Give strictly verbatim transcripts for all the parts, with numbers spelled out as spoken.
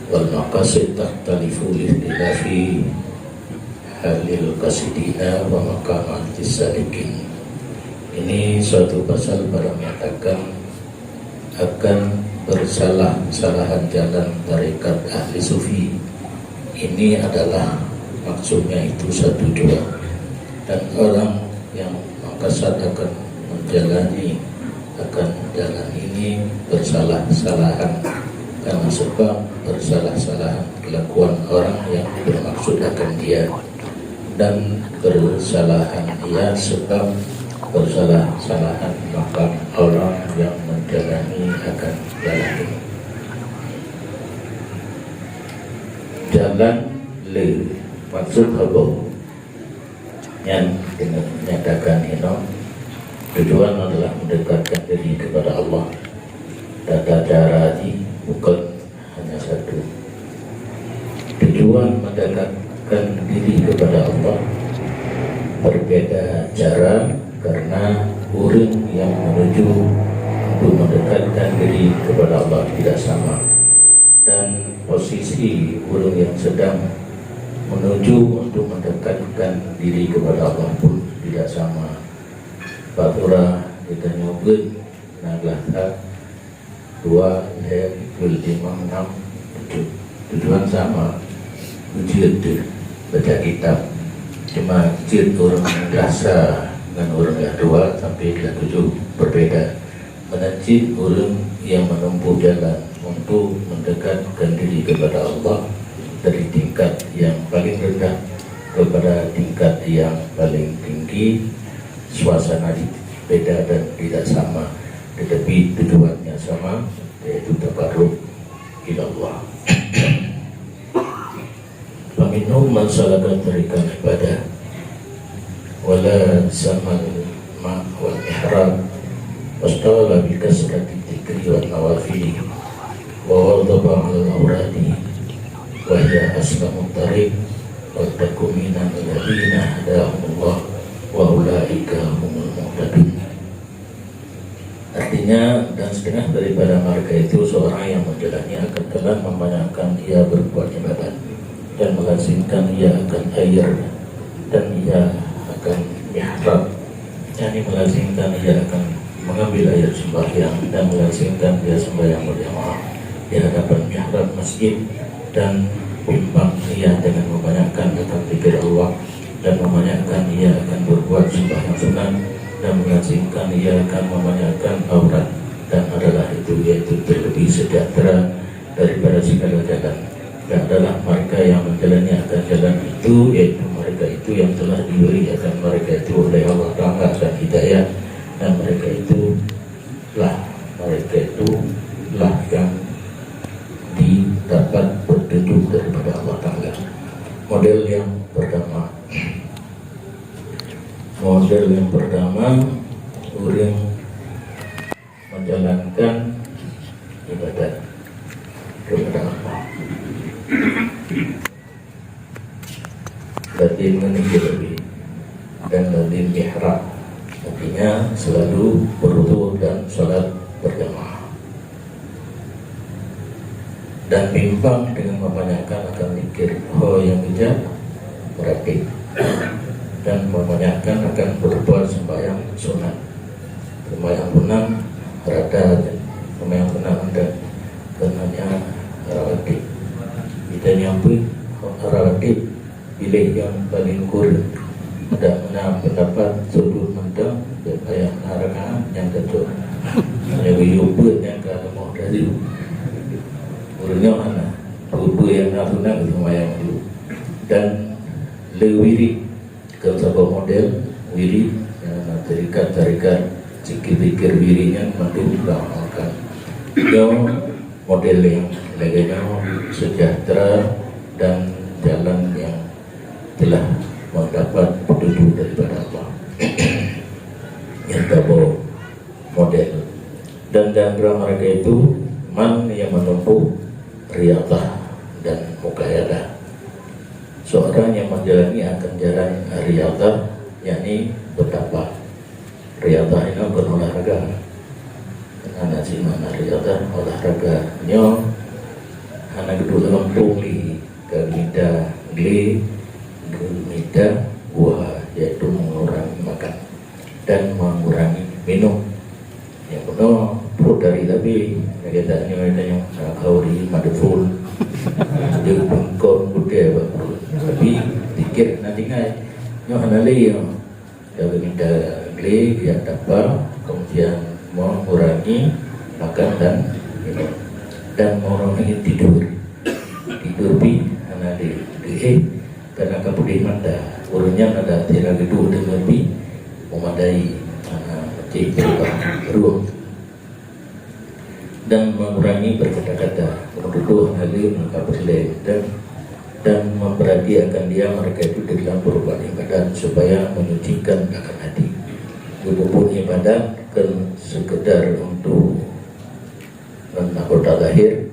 Wal maqasid takhtalifu likhtilafi halil qasidina wa maqamatis salikin. Ini suatu pasal pada menyatakan akan bersalah-salahan jalan tarekat ahli sufi. Ini adalah maksudnya itu satu jua. Dan orang yang maqasad akan menjalani akan jalan ini bersalah-salahan, karena sebab bersalah-salahan kelakuan orang yang bermaksud akan dia, dan bersalahan ia sebab bersalah-salahan maqam orang yang menjalani akan jalan ini. Jalan le maksud haba nyan keuneuk nyatakan inoe, tujuan adalah mendekatkan diri kepada Allah. Tata cara jih bukan hanya satu. Tujuan mendekatkan diri kepada Allah berbeda cara karena ureuëng yang menuju untuk mendekatkan diri kepada Allah tidak sama, dan posisi ureuëng yang sedang menuju untuk mendekatkan diri kepada Allah pun tidak sama. Bak surah kita nyebut, nah, lah, dua, lhèe, peuet, limong, nam, tujoh. Tujuan sama, ujian tu baca kitab. Cuma cit ureuëng rasa ngon ureuëng yang dua sampai ke tujuh berbeda. Mana cit ureuëng yang menempuh jalan untuk mendekatkan diri kepada Allah dari tingkat yang paling rendah kepada tingkat yang paling tinggi, suasana di-, beda dan tidak sama, tetapi tujuannya sama, yaitu taqarrub ilallah. Faminhum man salaka tariqal ibadah, wala samal ma wal mihrab, wastala bi kasrati dzikri wan nawafili, wa wadhaba al auradi, wa hiya aslamut tariq, wa taku minal ladzina hadahumullah, wa ulaika humul muhtadun. Artinya, dan setengah daripada mereka itu seorang yang menjalani akan jalan membanyakkan ia berbuat ibadat, dan melazimkan ia akan air, dan ia akan mihrab, yakni melazimkan ia akan mengambil air sembahyang, dan melazimkan ia sembahyang berjamaah di hadapan mihrab masjid, dan bimbang ia dengan membanyakkan akan zikir Allah, dan membanyakkan ia akan berbuat sembahyang sunat, dan melazimkan ia akan membanyakkan aurat, dan adalah itu, yaitu terlebih sejahtera daripada segala jalan. Dan adalah mereka yang menjalani akan jalan itu, yaitu mereka itu yang telah diberi akan mereka itu oleh Allah Ta'ala akan hidayah, dan mereka itu lah, mereka itu lah yang didapat petunjuk daripada Allah Ta'ala. Model yang pertama. Model yang pertama, ureuëng menjalankan ibadat kepada Allah. Lazim ngon ieu, dan lazim mihrab. Artinya, selalu berwudu dan salat berjamaah. Dan bimbang dengan membanyakkan akan zikir ho nyang geujak, meuratéb. Dan membanyakkan akan berbuat sembahyang sunat. Sembahyang sunat rata, sembahyang sunat rata, kareuna nyan rawatéb. Kita nyang peuet rawatéb, pilih nyang paling kureueng. Ada na pendapat sudut mantong, payah na rakaat nyang keudua. Hanya geuyue peuet nyang ka leumoh tadi. Ureuëng nyoe hana, peue-peue nyang na sunat sembahyang dulu. Dan le wirid. Keu saboh model wirid, nyang na tarekat-tarekat, zikir-zikir wirid nyan mandum ka amalkan. Nyoe model nyang lagèe nyoe sejahtera dan jalan yang telah mendapat petunjuk daripada Allah. Nyang saboh model. Dan di antara mereka itu, man yang menempuh riyadhah dan muqayadah. Seorang yang menjalani akan jalan riyadhah, yakni bertapa. Riyadhah ini bukan olahraga. Karena na cit makna riyadhah, olahraga. Nyoe Hana geuduek lam gampông lé, ka geumita glé, geumita buah, yaitu mengurangi makan dan mengurangi minum. Nyang bunoe pruet dari tapi, lagèe tanyoe, tanyoe, ah, khauri, madfun, jadi bengkong, putih, apa pun. Tapi, pikir na tinggai. Nyoe hana lé, nyoe. Ka geumita glé, geujak tapa, kemudian mengurangi makan dan minum. Dan mengurangi tidur. Tidur pih hana lé, eh, karena ka peudeh mata. Ureueng nyan adak sira geuduek deungon pih memadai, hana cit perubahan ruang. Dan mengurangi berkata-kata, meututoe hana lé meuka peureulèe, dan, dan memperhati akan dia mereka itu di dalam perbuatan ibadat supaya menyucikan akan hati. Geupeubuet ibadat kon sekedar untuk ngon anggota zahir,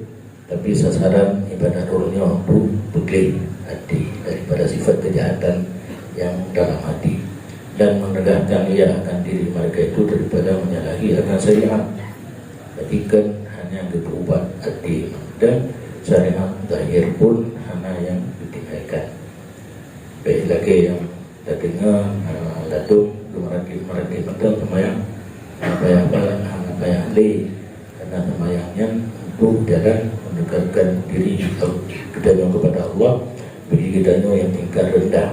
tapi sasaran ibadat ureueng nyoe untuk peugleh hati daripada sifat kejahatan yang dalam hati, dan menegahkan ia akan diri mereka itu daripada menyalahi akan syariat. Jadi kan hanya geupeuubat hati, dan syariat zahir pun hana yang ditinggalkan. Baik lagèe nyang tadeungoe, ah, ladôm geumeurati-meurati mantong seumayang, hana payah ba-, hana payah lé, karena seumayang nyan untuk jalan mendekatkan diri geutanyoe kepada Allah, bagi geutanyoe nyang tingkat rendah.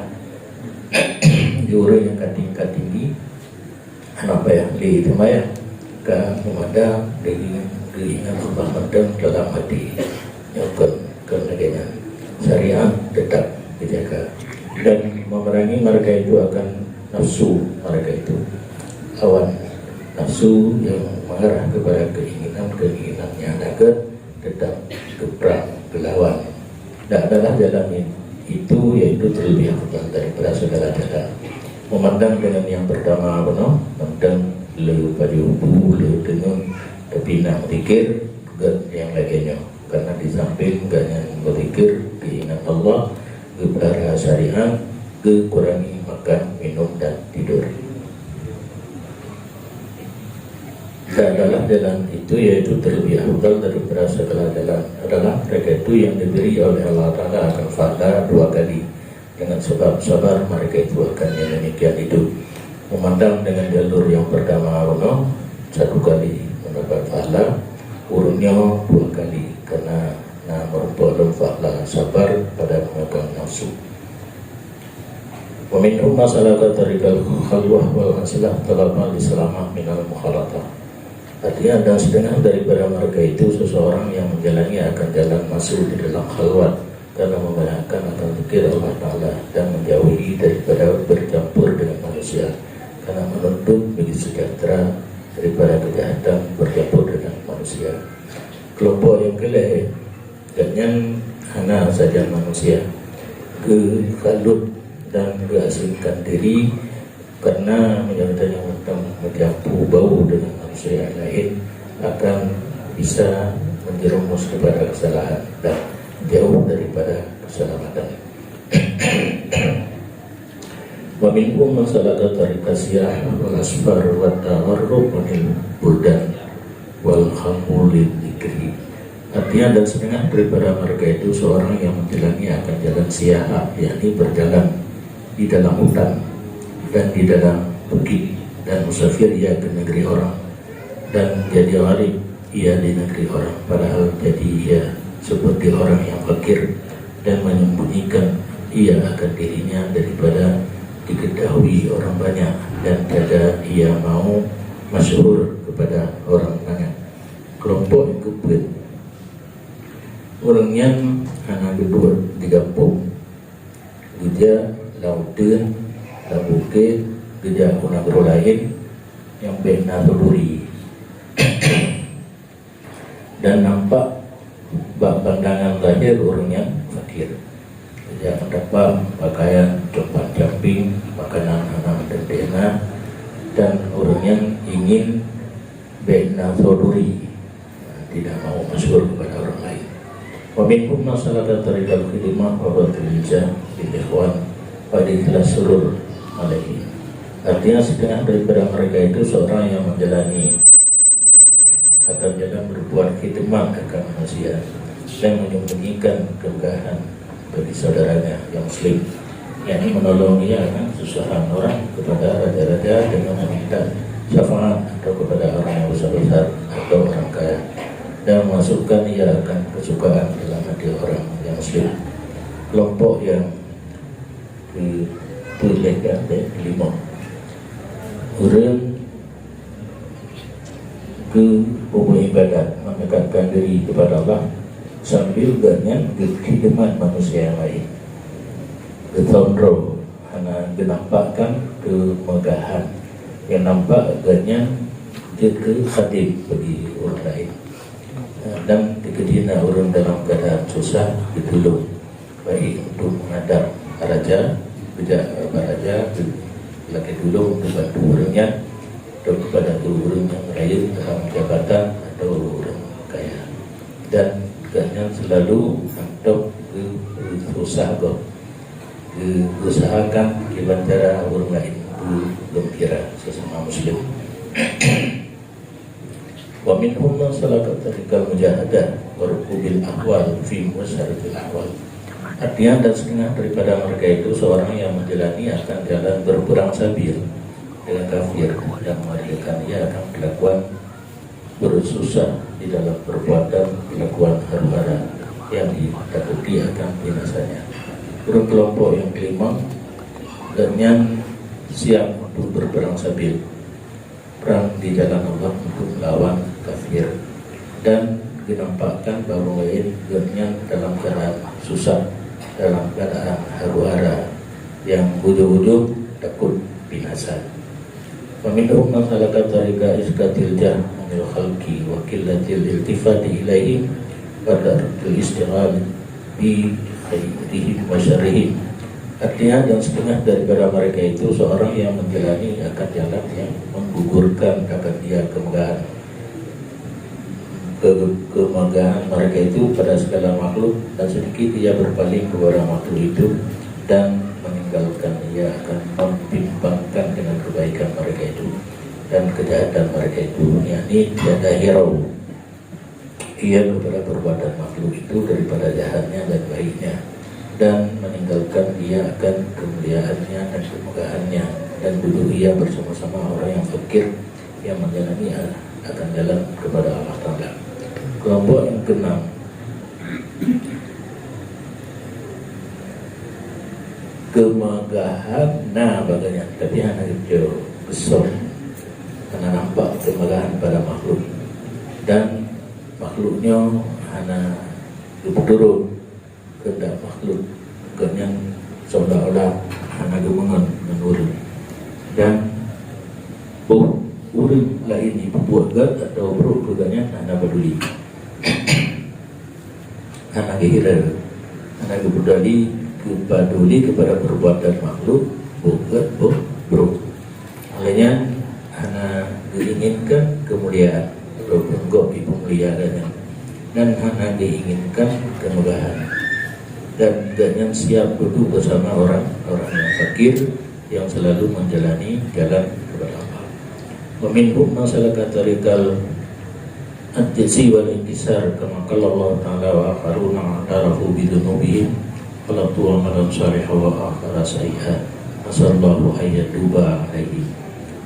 Di ureueng nyang ka tingkat tinggi, hana payah lé seumayang, ka meumada geuingat, geuingat Allah mantong dalam hati. Nyoe kon, kon lagèe nyan. Syariat tetap dijaga dan memerangi mereka itu akan nafsu mereka itu. Lawan nafsu yang mengarah kepada keinginan-keinginan yang dagat tetap geuprang geulawan. Dan adalah jalan itu, yaitu terlebih afdal daripada segala jalan. Memandang dengan yang pertama bunoe, mantong le pajoh bu, le teungeut, tapi na zikir, peugöt nyang lagèe nyoe. Karena di samping gobnyan berzikir, geuingat Allah, geupeulihara syariat, geukurangi makan, minum, dan tidur. Dan adalah jalan itu, yaitu terlebih afdal daripada segala jalan, adalah mereka itu yang diberi oleh Allah Taala akan pahala dua kali. Dengan sebab sabar mereka itu akan yang demikian itu. Memandang dengan jalur yang pertama bunoe, satu kali mendapat pahala, ureueng nyoe dua kali, karena na meureumpok lom pahala sabar pada meungekang nafsu. Wa minhum man salaka tariqal khalwah wal azlah talaban li salamah minal mukhalatah. Artinya, dan setengah daripada mereka itu seseorang yang menjalani akan jalan masuk di dalam khalwat karena membayangkan akan zikir Allah Taala dan menjauhi daripada bercampur dengan manusia karena menuntut bagi sejahtera daripada kejahatan bercampur dengan manusia. Kelompok yang keulhèe, gobnyan hana sajan manusia, geukhalut dan geuasingkan diri, karena meunyoe tanyoe mantong meujampu baue deungon manusia nyang laén, akan bisa menjerumus kepada kesalahan dan jauh daripada keselamatan. Wa minhum man salaka tariqas siyah wal asfar wa tagharrub anil buldan wal khamul lidzikri. Artinya, dan setengah daripada mereka itu seorang yang menjalani akan jalan siyahah, yakni berjalan di dalam hutan dan di dalam bukit, dan musafir ia ke negeri orang, dan jadi gharib ia di negeri orang, padahal jadi ia seperti orang yang fakir, dan menyembunyikan ia akan dirinya daripada diketahui orang banyak, dan tiada ia mau masyhur kepada orang banyak. Kelompok yang keupeuet, ureueng nyan hana geuduek di gampông, geujak lam uteuen, lam bukét, geujak u nanggroe laén nyang bèk na peuduli. Dan nampak bak pandangan zahir ureueng nyan fakir. Geujak meudapah pakaian compang-camping, makanan hana meuteumé na, dan ureueng nyan ingin bèk na peuduli, tidak mau masyhur kepada orang lain. Wa minhum man salaka tariqal khidmah wa badlil jah lil ikhwan wa ikhlas surur alaihim. Artinya, setengah daripada mereka itu seorang yang menjalani akan jalan berbuat khidmat akan manusia, dan menyembunyikan kemegahan bagi saudaranya yang muslim, yakni menolong ia dengan kesusahan orang kepada raja-raja dengan meminta syafaat atau kepada orang yang besar-besar atau orang kaya, dan memasukkan ia akan kesukaan dalam hati orang yang muslim. Kelompok yang ke, ke lima, ureuëng keu peubuet ibadat, mendekatkan diri kepada Allah sambil gobnyan geukhidmat manusia yang lain. Geuthon droe hana geunampakkan keumegahan, nyang nampak gobnyan jeuet keu khadem bagi ureuëng laén. Dan keudina ureuëng dalam keuadaan susah geutulông, baik untuk menghadap raja, geujak bak raja, lakée tulông untuk bantu ureuëng nyan, atau kepada ureuëng nyang rayeuk dalam jabatan atau ureuëng kaya. Dan gobnyan selalu mantong geususah gob, geuusahakan kiban cara ureuëng laén beugembira sesama muslim. Wa minhum man salaka tariqal mujahadah wa rukubil ahwal fi musyaratil ahwal. Artinya, dan setengah daripada mereka itu seorang yang menjalani akan jalan berperang sabil dengan kafir dan mengajarkan ia akan kelakuan bersusah di dalam perbuatan kelakuan huru-hara yang ditakuti akan binasanya. Ureuëng kelompok yang kelima, gobnyan siap untuk berperang sabil, perang di jalan Allah untuk melawan kafir, dan dinampakkan bahwa lain gobnyan dalam keadaan susah, dalam keadaan huru-hara yang ujung-ujung takut binasa. Wa minhum man salaka tariqa iskatil jah anil khalqi wa qillatil iltifati ilaihim wa tarkil istighal bi khairihim wa syarrihim. Artinya, dan setengah daripada mereka itu seorang yang menjalani akan jalan yang menggugurkan akan dia kemegahan, ke-, kemegahan mereka itu pada segala makhluk, dan sedikit ia berpaling kepada makhluk itu dan meninggalkan ia akan membimbangkan dengan kebaikan mereka itu dan kejahatan mereka itu, yakni tiada hirau ia kepada perbuatan makhluk itu daripada jahatnya dan baiknya, dan meninggalkan ia akan kemuliaannya dan kemegahannya, dan duduk ia bersama-sama orang yang fakir yang menjalani akan jalan kepada Allah Taala. Kelompok yang keenam, kemegahan na bagian, tapi hana geucok besar, hana nampak kemegahan pada makhluk, dan makhluk nyoe hana geupeuturot keuheundak makhluk, gobnyan seolah-olah hana geumeungon ngon ureuëng, dan boh ureuëng laén jipeubuet gét atau brok keu gobnyan hana paduli. Hana geuhira, hana geupaduli, geupaduli kepada perbuatan makhluk, boh gét, boh brok. Oleh nyan, hana geuinginkan kemuliaan, ataupun gob jipeumulia gobnyan, dan hana geuinginkan kemegahan. Dan gobnyan siap duduk bersama orang-orang yang fakir, yang selalu menjalani jalan kepada Allah. Wa minhum man salaka tariqal ajzi wal inkisar, kama qala Allah Ta'ala, "Wa akharuna i'tarafu bi dzunubihim khalaqu amalan shalihan wa akhara sayyi'an, asallahu an yatuba 'alaihim."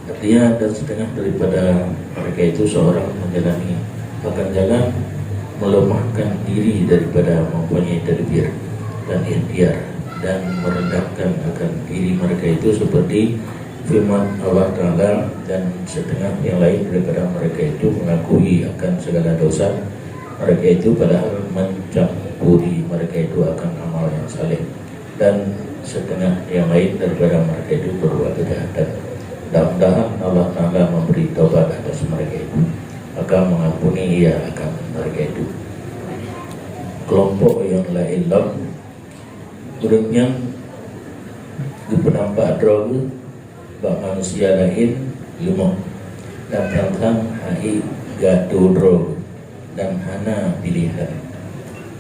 Artinya, dan setengah daripada mereka itu seorang menjalani akan jalan melemahkan diri daripada mempunyai tadbir dan ikhtiar, dan merendahkan akan diri mereka itu seperti firman Allah Ta'ala, dan setengah yang lain daripada mereka itu mengakui akan segala dosa mereka itu, padahal mencampuri mereka itu akan amal yang saleh, dan setengah yang lain daripada mereka itu berbuat kejahatan. Mudah-mudahan Allah Ta'ala memberi taubat atas mereka itu, maka mengampuni Ia akan mereka itu. Kelompok yang lain lom, ureuëng nyang geupeunampak droe bak manusia laén leumoh, dan sang-sang hana geuatô droe dan hana piléhan.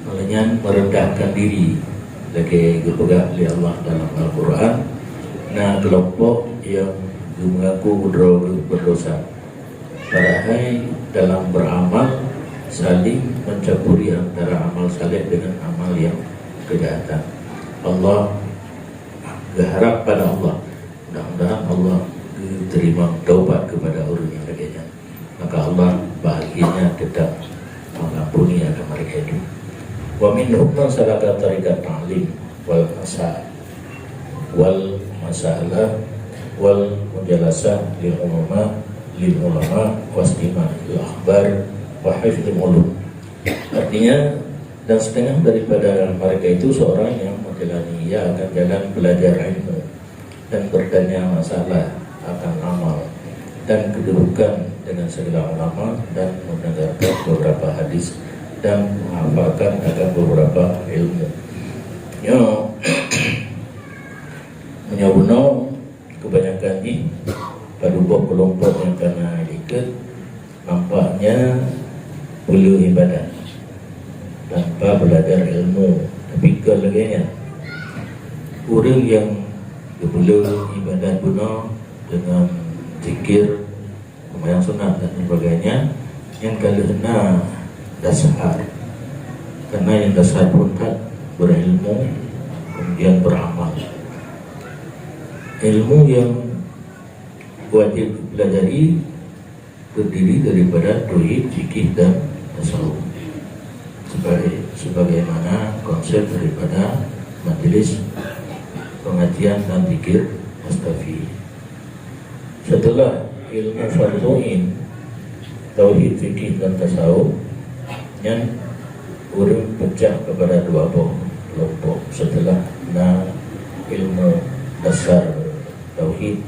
Meunyoe nyan meurendahkan diri, lagée geupeugah lé Allah dalam Al-Qur'an, na keulompok nyang geumeungaku droe geuh beurdosa, padahai dalam beuramal saling mencampuri antara amal saleh dengan amal yang kejahatan. Allah, berharap pada Allah, mudah-mudahan Allah terima taubat kepada orang yang lagèe nyan. Maka Allah bahagianya tetap mengampuni akan mereka itu. Wa minhum man salaka tariqat ta'lim wal masa-, wal masalah wal mujalasah lil ulama, lil ulama wastima'il akhbar wa hifdhil ulum. Artinya, dan setengah daripada mereka itu seorang yang menjalani, ia akan jalan belajar ilmu dan bertanya masalah akan amal dan kedudukan dengan segala ulama dan mendengarkan beberapa hadis dan menghafalkan akan beberapa ilmu. Nyoe, meunyoe bunoe, kebanyakan jih padub boh kelompok nyang kana ikot nampaknya peuleueh ibadat tanpa belajar ilmu. Tapi kon lagèe nyan, ureueng nyang geupeuleueh ibadat bunoe deungon zikir, seumayang sunat dan sebagainya, nyan ka lheueh na dasar. Karena nyang dasar phôn that berilmu, kemudian beramal. Ilmu yang wajib dipelajari terdiri daripada tauhid, fikih, dan tasawuf. Sebagai, sebagaimana konsep daripada majelis pengajian dan zikir Mustafi. Setelah ilmu fardhu ain, tauhid, fikih, dan tasawuf, nyan ureueng peucah kepada dua boh kelompok setelah na ilmu dasar tauhid,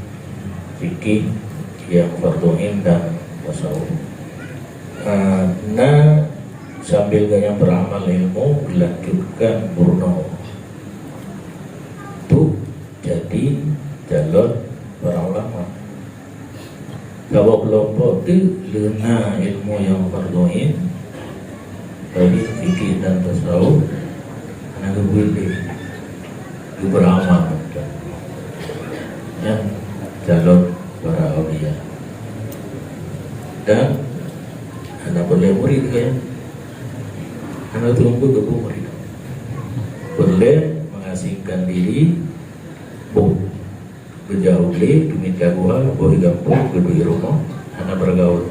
fikih yang fardhu ain dan tasawuf. Ah, na sambil geutanyoe beramal ilmu, dilanjutkan bunoe untuk jadi calon para ulama. Saboh kelompok tu lheueh na ilmu nyang fardhu ain, tauhid, fikih dan tasawuf, hana geubuet lé, geuberamal. Nyan calon para aulia. Dan hana peureulèe murit, kan? Hana teungku geupeu murit. Peureulèe mengasingkan diri, boh beujak u glé, geumita guha, boh gampông, geuduek rumoh, hana beuragaul.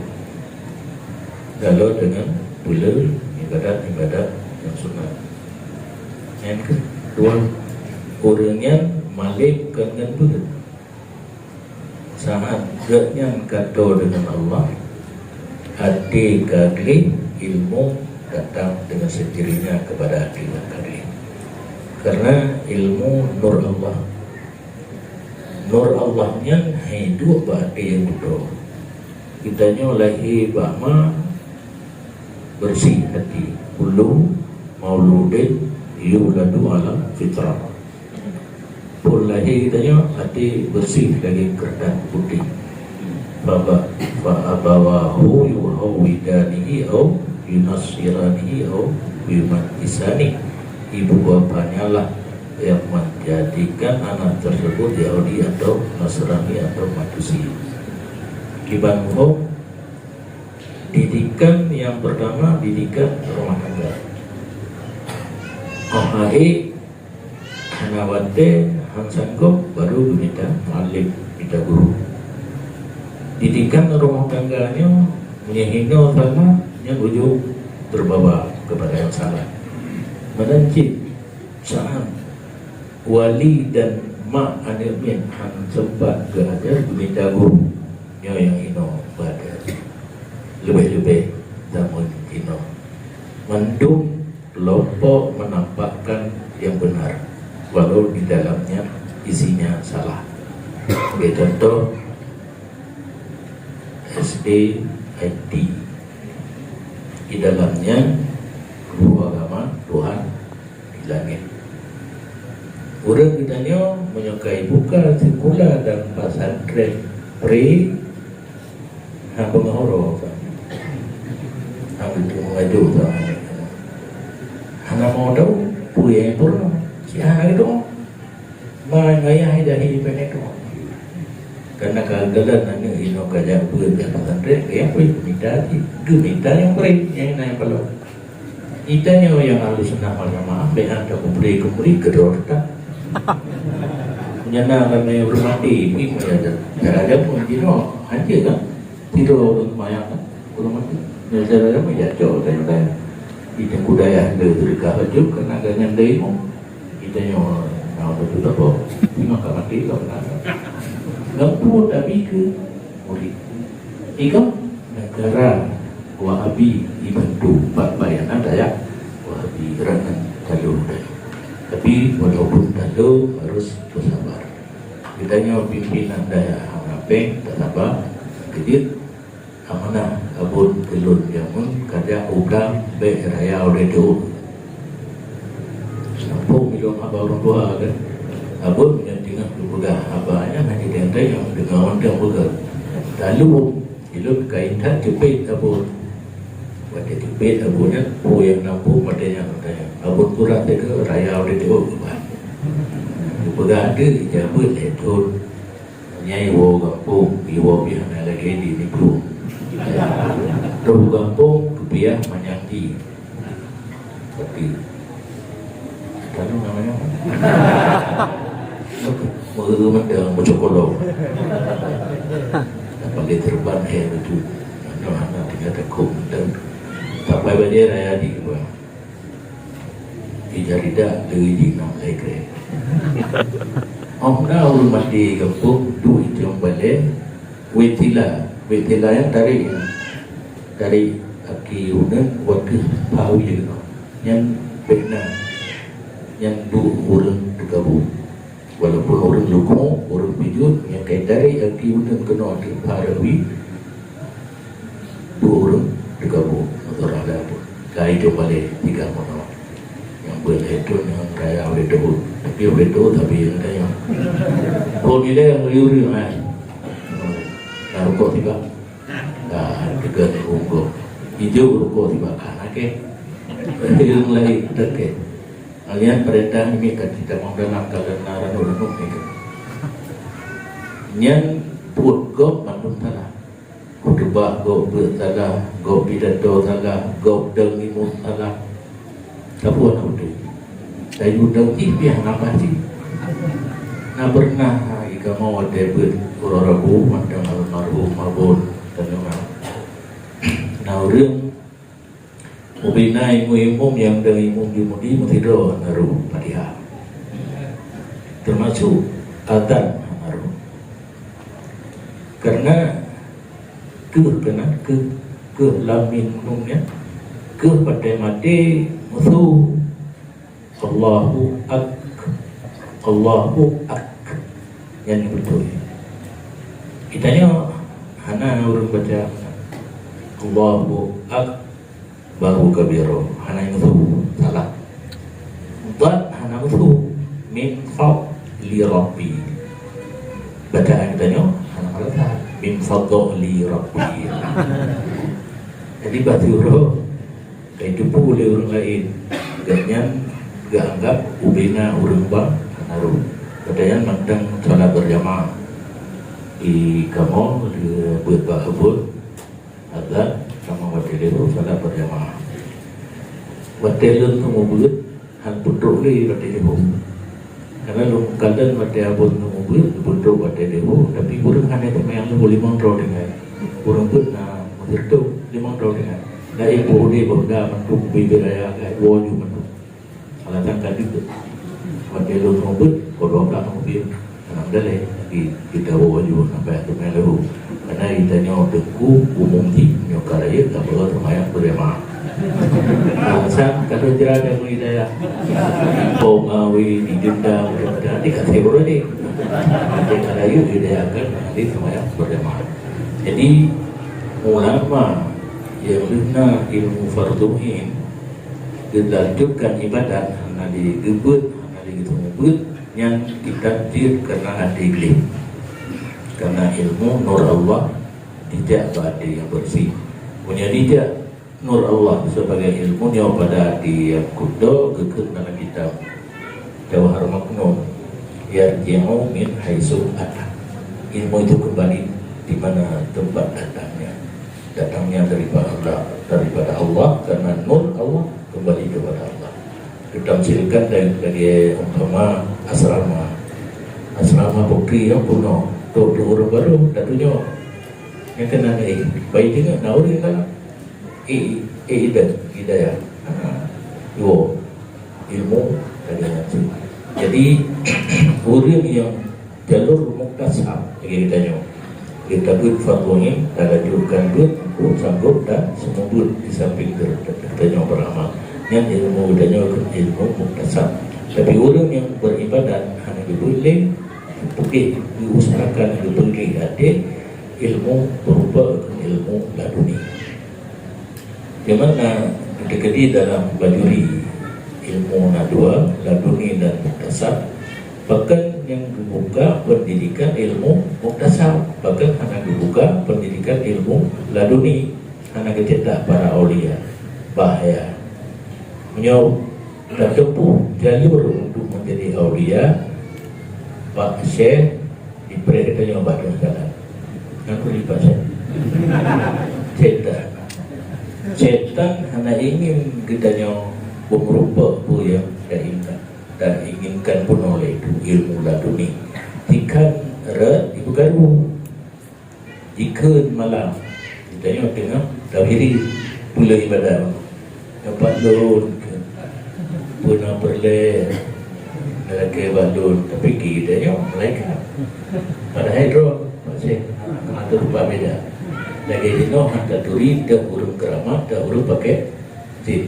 Lalu deungon peuleueh ibadat-ibadat nyang sunat. Nyang keudua, ureueng nyan malém kon ngon beuet. Saat geuhnyan ka toe deungon Allah, até ka gleh, ilmu datang dengan sendirinya kepada até nyang ka gleh. Karena ilmu nur Allah. Nur Allah nyan hai duek bak até nyang beutôi. Geutanyoe lahé bak ma beureuséh até. Kullu mauludin yuladu ala fitrah. Phôn lahé geutanyoe até beureuséh lagèe keureutah putéh. Fa ba-, fa abawahu yuhawwidanihi au yunassiranihi au yumajjisanihi. Ibu bapanyalah yang menjadikan anak tersebut Yahudi atau Nasrani atau Majusi. Kiban muphom, didikan yang pertama, didikan rumah tangga. Oh, akhé hana watèe, han sanggob, baru geumita muallim, mita guru. Didikan rumah tangga nyoe, meunyoe hinoe salah, nyan ujong terbawa kepada yang salah. Meunan cit, saat wali dan mak aneuk miet han sempat geuajar, geumita guru, nyoe nyang hinoe bak até. Leubeh-leubeh zaman hinoe. Mandum kelompok menampakkan yang benar, walau di dalamnya isinya salah. Sebagai contoh, S D I T. Di dalamnya guru agama, Tuhan di langit. Ureueng geutanyoe meunyoe ka ibuka sikula dan pesantren pri, hana beungoh uroe, hana beungoh uroe, hana mau tahu peue nyang peureulèe. Siat hana geutanyoe. Ma ngayah dahi bèk nyan tu. Karena keugalan aneuk inoe ka jak beuet lam pesantren, ka nyang bri, mita cit. Geumita nyang bri, nyang na nyang palong. Geutanyoe nyang ahlu sunnah wal jamaah, bèk na takubri-kubri keudroe teutab. Nyan na ramè ureueng maté, pih meunan. Cara jameun jinoe, hanjeuet kan? Tidoe ureueng seumayang kan? Ureueng maté. Nyan cara jameun, ya, cok, tanya-tanya. Di Teungku Dayah le seudeukah bacut, karena gobnyan le imum. Geutanyoe na beutôi apa? Memang ka maté ka meunan. Gampông tapi keu murit. Ikam negara Wahabi dibantu bak bayanan dayah Wahabi rangan talo. Tapi walaupun talo harus bersabar. Geutanyoe pimpinan dayah hana péng, tasaba, keujeuet. Amanah abon keu lôn jameun ka jak u blang bèk raya ulèe teuôt. Sampông ilôn haba ureueng tuha kan. Abon nyang teungoh geupeugah haba nyan hana teuntèe nyang deungoe mantong peugah. Lalu ilôn ka intat ceupet abon. Watèe ceupet abon nyan, peue nyang nampung watèe nyan, watèe nyan. Abon kurang teuka raya ulèe teuôt keubah. Geupeugah deuh ija beuet lhèe thôn. Nyan iwoe gampông, iwoe pih hana lagèe di Niblueng. Troh gampông, geupiah manyang di. Tapi, ka lôn namanya. Meueu mantong meucokolong. Pakai serban, eh, lucu. Nyoe hana punya takut mantong. Sampai bajèe raya di geupeugah. Ija ridak lé jih nam lhèe krèk. Óh na ureueng maté gampông duek itong balèe, wét tila, wét tila nyang tarek, tarek aki uneuen watèe pha wie keunoe. Nyan bèk na, nyan duek ureueng teugabông. Walaupun ureueng lukông, ureueng pijôh, nyang ka itarek aki uneuen keunoe teuk pha reuwi, dua ureueng teugabông, meusurah lé Abon. Ka itong balèe tiga mono. Nyang beuet lhèe thôn, nyang raya ulèe teuôt. Tapi ulèe teuôt tapi nyang tanyong. Phôn ilèe ureueng-ureueng, eh. Na rukok tiba. Ah, tiga ureueng. Ijô rukok tiba, ka na kèe. Ureueng laén, tak kèe. Nyan peurintah nyoe ka jitamong dalam, ka lheueh na ranub-ranub nyoe. Nyan buet gob mandum salah. Khutubah gob beuet salah, gob pidato salah, gob dong imum salah. Sapeue na beutôi? Tayue dong jih pih hana pasti. Na pernah, ha, ikamoe watèe beuet uroe Rabu mantong almarhum Abon Tanjung Arab. Na ureueng Ubena imum-imum nyang dong imum di mudi meusidroe hana rôh Fatihah. Teumasuk azan hana rôh. Karena keuh keunan, keuh, keuh lam mim nun nyan, keuh patéh maté musu. Allahu ak, Allahu ak. Nyan beutôi. Geutanyoe hana ureueng baca Allahu ak, baru kabira, hana musu, salah. Dhad hana musu, min fadli rabbi. Bacaan geutanyoe hana marasa, min fadli rabbi. Jadi, bak siuroe ka jiteupeue lé ureueng laén, gobnyan geuanggab ubena ureueng bang hana rôh. Padahai mantong salat berjamaah. Di kamoe, di beuet bak Abon, azan, kamoe watèe lheueh salat berjamaah. Watèe lôn teumubeuet, han peutrok lé watèe lheueh. Karena lôn kalon watèe Abon teumubeuet, peutrok watèe lheueh, tapi ureueng hana teumayang lheueh limong droe tinggai. Ureueng beuet na meuseutôt limong droe tinggai. Laén peuhudé beuda mandum bibit raya agak woe ju mandum. Alasan ka deuh. Watèe lôn teumubeuet, pukul dua belas teumubeuet. Alhamdulillah, di, di tawoe ju sampai teumé lheueh. Karena geutanyoe teungku umum jih nyoe ka rayeuk ka peue seumayang berjamaah. Alasan ka lôn jira dan hidayah. Pom awi di dendam, di kata ureueng ni. Jadi ka rayeuk hidayah kan, di seumayang berjamaah. Jadi, ulama nyang leuna ilmu fardhu ain, geulanjutkan ibadat, hana lé geubeuet, hana lé geuteumeubeuet, nyan kita jeuet karena até gleh. Karena ilmu nur Allah jijak bak até nyang beureuséh. Meunyoe jijak nur Allah sibagai ilmu nyoe pada até nyang kudok geukheun dalam kitab Jawahar Maknun, "Yarji'u min haitsu ata." Ilmu itu kembali di mana tempat datangnya. Datangnya daripada Allah, daripada Allah, karena nur Allah kembali kepada Allah. Ditamsilkan dari, dari umpama asrama. Asrama putri yang kuno, tu, tu ureueng baru, tak tunjuk. Yang kena ni, baik juga, nah, ureueng dalam. I, i, ida, hidayah. Ha, dua. Ilmu, dan ilmu. Jadi, ureueng yang jalur muktasab, lagèe geutanyoe. Geutabeuet fardhu ain, talajukkan beuet, untuk sanggob dan seumeubeuet di samping geutanyoe beramal. Nyan ilmu geutanyoe keu ilmu muktasab. Tapi ureueng nyang beribadat, hana geubeuet lé, putih, geuusahakan, geupeugah até, ilmu berupa ilmu laduni. Di mana dikeudi dalam bajuri ilmu na dua, laduni dan muktasab, bahkan nyang geubuka pendidikan ilmu muktasab, bahkan hana geubuka pendidikan ilmu laduni, hana geucetak para aulia. Bahaya. Meunyoe tatempuh jalur untuk menjadi aulia, bak syekh, dipreh geutanyoe bak teungoh jalan. Ngon peue dipreh? Setan. Setan hana ingin geutanyoe beumeurumpok peue nyang geuinginkan, dan inginkan bunoe lé ilmu laduni. Ikan rot ibu garu. Jikheun malam, geutanyoe teungoh tabiri buleuen ibadat. Dapat lôn keu peuna peureulèe, lakèe bak lôn, tapi geutanyoe malaikat. Padahai droe masih atur rupa beda. Lagèe jinoe han taturi deuh ureueng keuramat, deuh ureueng pakèk jin.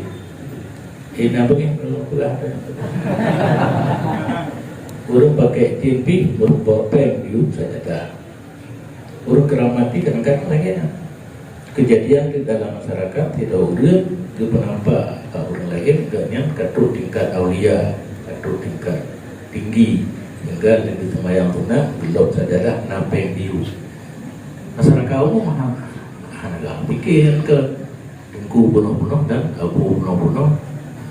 Ina beungèh lôn peugah. Ureueng pakèk jin pih meurumpok pèng yue sajadah. Ureueng keuramat pih kadang-kadang lagèe nyan. Keujadian di dalam masyarakat, sidroe ureueng geupeunampak bak ureueng laén, gobnyan ka trok tingkat aulia, ka trok tingkat tinggi, sehingga lheueh geuseumayang sunat, geulok sajadah na pèng diyue. Masyarakat umum hana, hana geupiké keu Teungku bunoh-bunoh dan Abu bunoh-bunoh.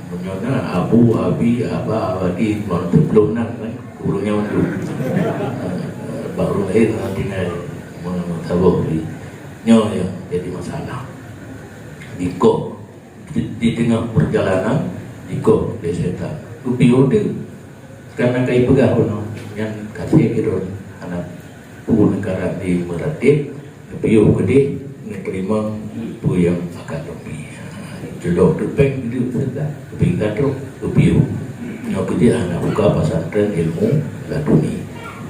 Meunyoe na Abu, Abi, Aba, Abadi, ngon teupeulom nan kan, ureueng nyan mandum. Eh, bak ureueng laén na tinggai meunyoe saboh di. Nyoe nyang jadi masalah. Dikoh di, di teungoh peurjalanan, dikoh lé setan. Kupiôh teuh. Karena kai peugah bunoe, nyan ka sép keudroe hana peue neugara di meuratéb, Piôh keudeh neuteurimong peue nyang akan teupie. Cudok teupeng deuek seudah, teupeng ka trok, teupiôh. Nyoe keujeuet hana buka pesantren ilmu laduni.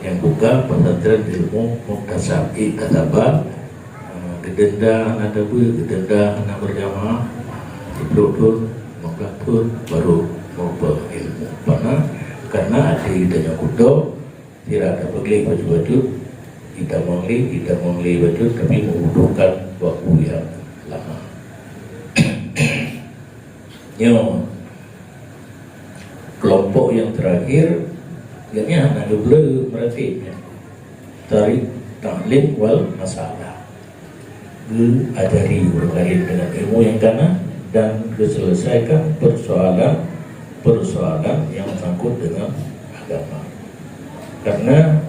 Nyang buka pesantren ilmu muktasab, iktasaba, eh, geudenda hana teubeu, geudenda hana berjamaah, siplôh thon, lima belas thon, baru meurumpok ilmu. Pana? Karena até geutanyoe kutok, Sira tapeugleh bacut-bacut, itamong lé, itamong lé bacut, tapi meubutuhkan waktu nyang lama. Nyoe, kelompok nyang terakhir, gobnyan hana geubri meuratéb nyan. Tarikh taklim wal masalah. Geuajari ureueng laén deungon ilmu nyang kana dan geuselesaikan persoalan-persoalan nyang sangkut deungon agama. Karena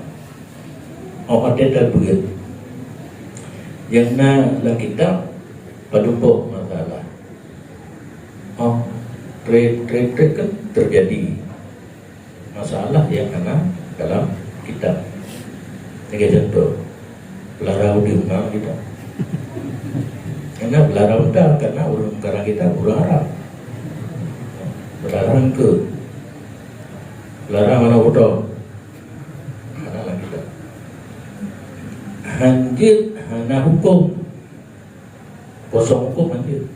óh watèe tabeuet nyang na lam kitab, padub boh masalah. Óh trép-trép kan teujadi masalah nyang hana dalam kitab. Lagèe contoh, beulara udeueng na lam kitab. Karena beulara unta, karena ureueng karang kitab ureueng Arab. Beulara eungkôt, beulara manok butông, hana lam kitab. Hanjeuet hana hukôm. Kosong hukôm hanjeuet.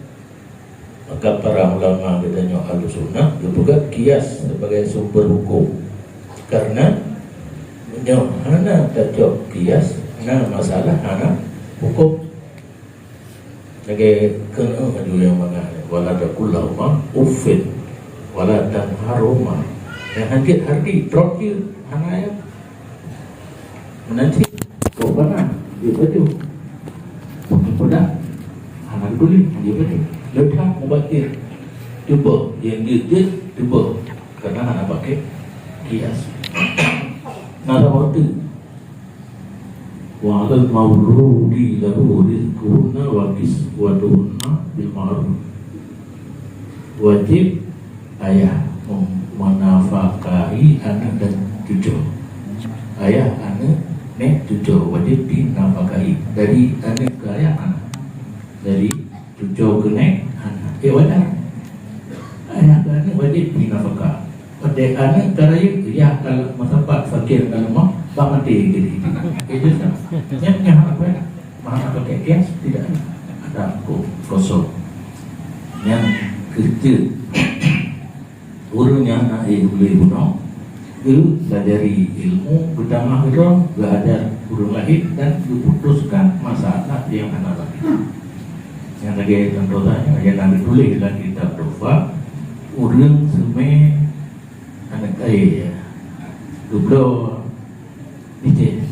Maka para ulama geutanyoe Ahlussunnah geupeugah kias sebagai sumber hukôm. Karena meunyoe hana tacok kias, na masalah hana hukôm. Lagèe keuneuk aju nyang mangat, "Wala taqul lahuma uffin, wala tanharhuma." Nyang hanjeuet hardi, trok jih, hana nyang Meunan cit, kok bana, jeuet bacut. Kok bana, hana geutuli, jeuet bacut. Leuka mubazir. Cuba, nyang jeuet-jeuet, cuba. Karena hana pakai kias. Na saboh teuk. Wa 'alal mauludi lahu rizquhunna wa kiswatuhunna bil ma'ruf. Wajib ayah mem-, menafkahi aneuk dan cucu. Ayah, aneuk, nek, cucu wajib dinafkahi. Dari aneuk ke ayah, aneuk. Dari cucu keuneuk, aneuk. Eh, wajar. Ayah keu aneuk wajib bri nafakah. Watèe aneuk ka rayeuk, yah ka meusapat fakir ka leumah, bak maté jadi. Itu sah. Nyan, nyan hana payah. Mahana pakai kias, tidak ada. Ada ko-, kosong. Nyan keuceuk. Ureueng nyang hana éh ulèe bunoe, geupelajari ilmu, geutamah keudroe, geuajar ureueng laén, dan geuputuskan masalah nyang hana lagèe. Nyang lagèe contoh tanyoe, nyang na geutuléh lam kitab Tuhfah, ureueng seumè aneuk kayèe, geubloe Licin.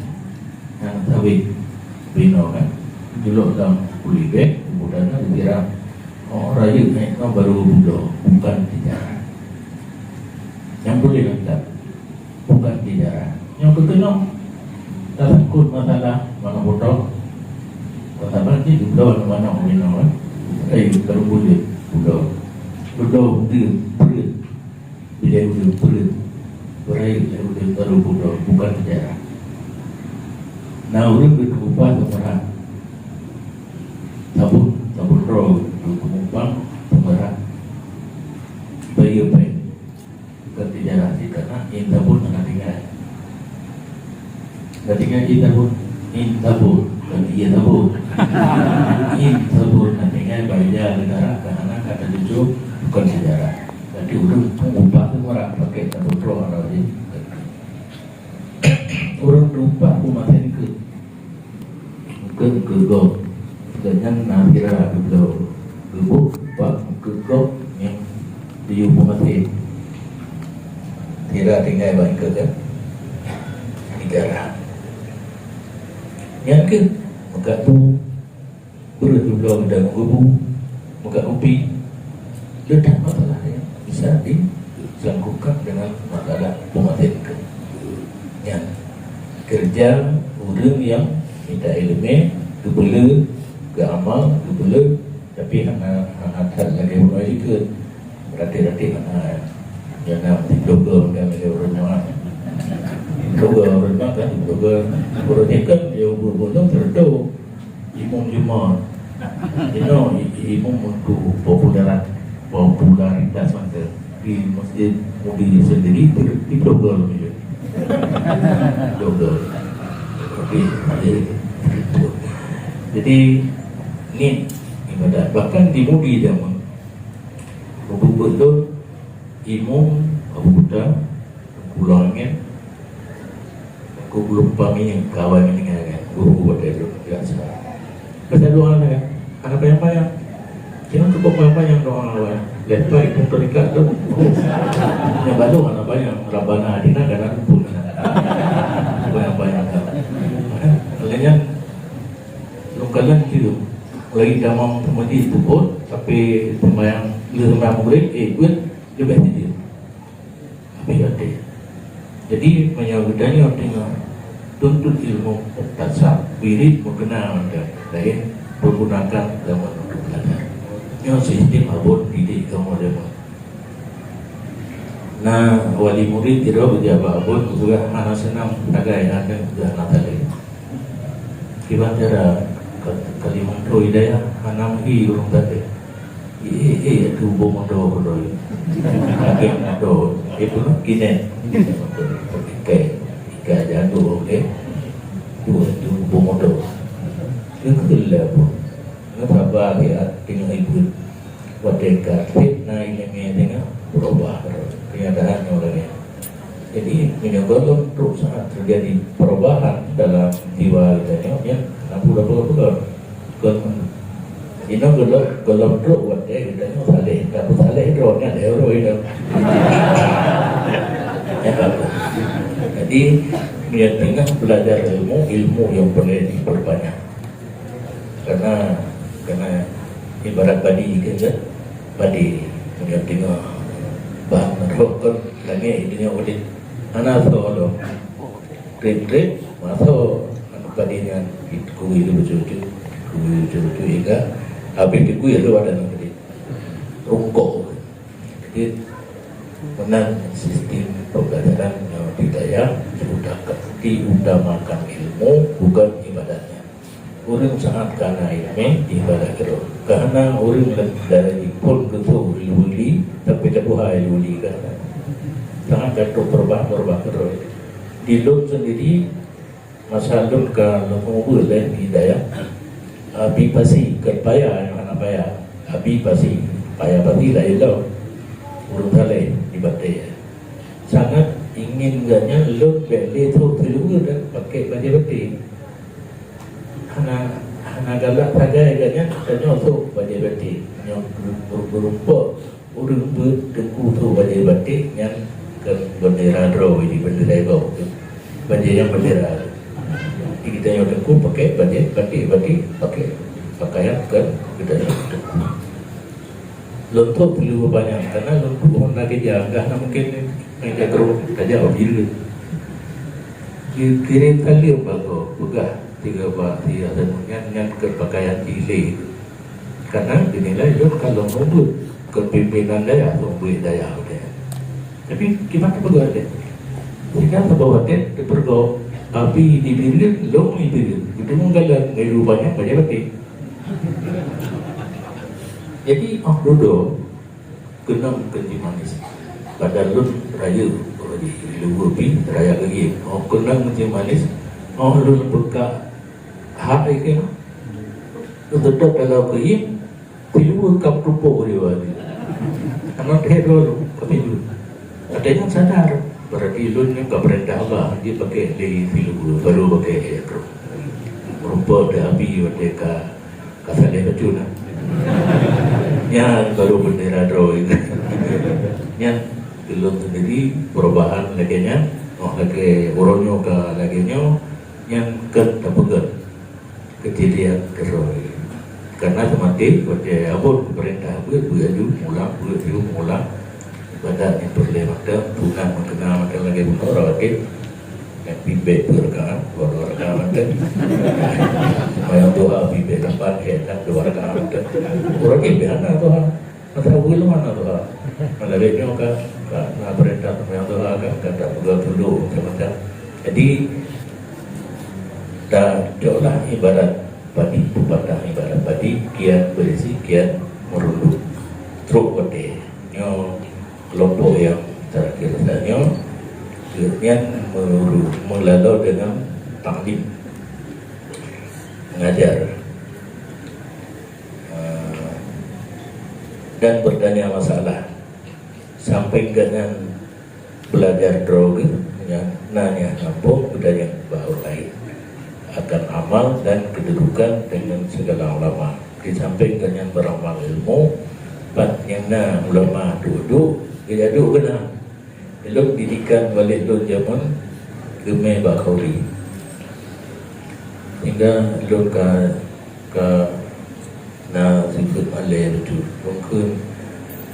Nyang sabé binoe kan. Julok lam kulibèk, kemudian disiram. Oh, rayeuk naik nyoe baru budoe, bukan tijarah. Nyang tuléh lam kitab, bukan tijarah. Nyang keukeunong, tasangkot masalah manok butong. Kota Banti dibudoe manok binoe kan. Eh, baru budoe, budoe. Budoe, budoe, budoe. Bila ureueng peureuet, beurayeuk lé ureueng baru budoe, bukan tijarah. Na ureueng geuteupeupah seumeurah. Sabon, sabon droe geuteupeupah seumeurah. Bayeue pèng. Bukan tijarah cit, karena in sabon hana tinggai. Berarti kan in tabur, in tabur, bukan iya tabur. In tabur, artinya baja negara, karena kata jujur bukan sejarah. Berarti ureueng pengubah tu orang pakai tabur roh atau je. Ureueng pengubah tu masih ke, ke, ke gom. Dan nyang na kira geubloe, geubuk bak keu gob nyang diyue peumaté. Kira tinggai bak keu kan? Tiga rang. Nyang keu meukat bu, beureuh dibloe dan geubu, meukat kupi. Letak masalah nyang bisa disangkutkan dengan masalah peumaté keu. Nyan keureuja ureueng nyang mita ileumèe, geupeuleueh, geuamal, geupeuleueh, tapi hana, hana that lagèe bunoe jikeue. Raté-raté hana, nyang na blogger kan lagèe ureueng nyan. Blogger ureueng nyan kan, blogger. Ureueng nyan kan, dia ureueng-ureueng nyan tertentu. Imum Jumat. Inoe i-, imum untuk populer-, popularitas mantong. Di masjid Mudi sendiri di, di blogger gitu. Blogger. Oke, jadi, jadi ni ibadat. Bahkan di Mudi zaman, buku betul Imum Abu Kuta, Pulang angin, Aku belum paham ini, kawan ini kan, guru pada dulu, biasa. Baca doa ni kan, ada bayang-bayang. Jangan cukup bayang-bayang doa awal. Lepas itu terikat tu, oh, yang baru ada bayang, Rabbana adina dan aku pun. Bayang-bayang kan. Makanya, lu kalian tu, lagi damang sama di pukul, tapi sembahyang, lu sembahyang maghrib, eh, gue, dia baca dia. Habis até. Jadi, meunyoe geutanyoe teungoh tuntut ilmu, tasab, wirid meukeuna ngon laén, peugunakan zaman untuk belajar. Nyoe sistem abon didik kamoe zaman. Na wali murid sidroe geujak bak abon, geupeugah hana seunang sagai aneuk geuh hana talèh. Kiban cara ka-, Kalimantan Hidayah hana meuhi ureueng talèh. Eh, eh, eh, tu boh moto keudroe. Lagèe moto. Eh, peue kinet. Ikai, ikai jatuh, okey. Tu, tu boh moto. Dia keu lé pun. Ngon sabar ya, teungoh ibu. Watèe ka fitnah ileumèe teungoh berubah. Kenyataan nyoe lagèe. Jadi, meunyoe gohlom trok saat terjadi perubahan dalam jiwa geutanyoe, nyan hana peue-peue. Kon inoe gohlom, gohlom trok watèe geutanyoe saleh, tapi saleh droe nyan lé uroe inoe. Ya, bagus. Jadi, meunyoe teungoh belajar ilmu, ilmu nyang peureulèe dipeurbanyak. Karena, karena ibarat padi kan, kan? Padi, meunyoe teungoh ban rhot kan, langèt geutanyoe udép. Hana soe lom. Trép-trép, maso, anu, Padé nyan dikui lé bacut-bacut, dikui bacut-bacut hingga habéh dikui lé wadah nyan tadi. Rungkok. Jadi, meunan sistem pembelajaran nyang di dayah diutaka-, diutamakan ilmu bukan ibadatnya. Ureuëng sangat kana iéleumé ibadat keudroe. Karena ureuëng dari phon keutôh iéleumé, tapi tabuhai iéleumé karena sangat ka trok peurubah-peurubah keudroe. Di lôn sendiri, masa lôn ka lôn ubeut lé di dayah, Abi Pasi, kon paya nyang hana paya. Abi Pasi, paya Pasi laén lom. Ureuëng saleh di Batée. Sangat ingin gobnyan lôn bék lé trok siluweue dan pakai bajée batée. Hana, hana galak sagai gobnyan tanyoe trok bajée batée. Nyoe ber-, ber-, beureumpok Ureuëng beuet teungku trok bajée batée nyan kon bendera droe, di bendera gob tu. Bajée nyang bendera tu. Di geutanyoe teungku pakai bajée batée, batée pakai pakaian kon geutanyoe teungku. Lôn trok siluweue panyang, karena lôn trok Honda Geuja, gah na mungkin ngai jagroe tajak bak jileueng. Jikirém saleuem bak gob, peugah tiga bak tiga, nyan, nyan kon pakaian jih lé. Karena dinilai lôn ka lôn ubeut kepimpinan dayah, ubeut dayah udeh. Tapi kiban peugah deh. Sehingga saboh watée teupeureugoe, Abi di Bireuen, lôn di Bireuen. Geuteumé galak ngon iéleumé panyang bajée batée. Jadi, oh dudoe, keunong keuji manis. Padahai lôn rayeuk, oh, di luweue pih rayeuk lagi. Oh, keunong keuji manis. Oh, lôn buka hak ikeu. Lôn teutap dalam keuji, Siluweue ka meutumpôk di luwa jih. Aneuk lhèe droe lôn, kami dulu. Ada nyang sadar, berarti lôn nyoe ka peurintah Allah, jih pakai lé siluweue, baru pakai air keruh. Rupa teuh Abi watèe ka, ka saleh bacut na. Nyan baru bendera droe. Nyan lôn sendiri perubahan lagèe nyan, oh lagèe uroe nyoe ka lagèe nyoe, nyan keu tapeugah. Keujadian keudroe. Karena seumaté watèe abon peurintah beuet, beuet aju mulang, beuet aju mulang. Ibadat nyang peureulèe mantong, tunan meukeuna mantong lagèe bunoe rawatib. Nyang pih bèk peuet rakaat, dua, dua rakaat mantong. Seumayang duha pih bèk lapan, eh, enam, dua rakaat mantong. Ureueng pih hana duha. Masa ulôn mana tu, ha? Mana lé nyoe ka, ka na peurintah seumayang duha ka, ka tapeugah tulông macam-macam. Jadi, ta coklah ibarat padi, pepatah ibarat padi, kian berisi, kian merunduk. Trok watèe. Nyoe kelompok nyang terakhir saja nyoe, nyan meuru-, meulalo dengan taklim. Mengajar. Ah, dan bertanya masalah. Sampai gobnyan belajar droe geuh, nyan, na nyang nyampôh geutanyoe bak ureueng laén akan amal dan kedudukan dengan segala ulama. Di samping gobnyan beramal ilmu, pat nyang na ulama duek-duek, geujak duek keunan. Ilôn didikan balék lôn jameun geumè bak khauri. Sehingga lôn ka, ka na sifeuet malèe bacut. Lôn kheun,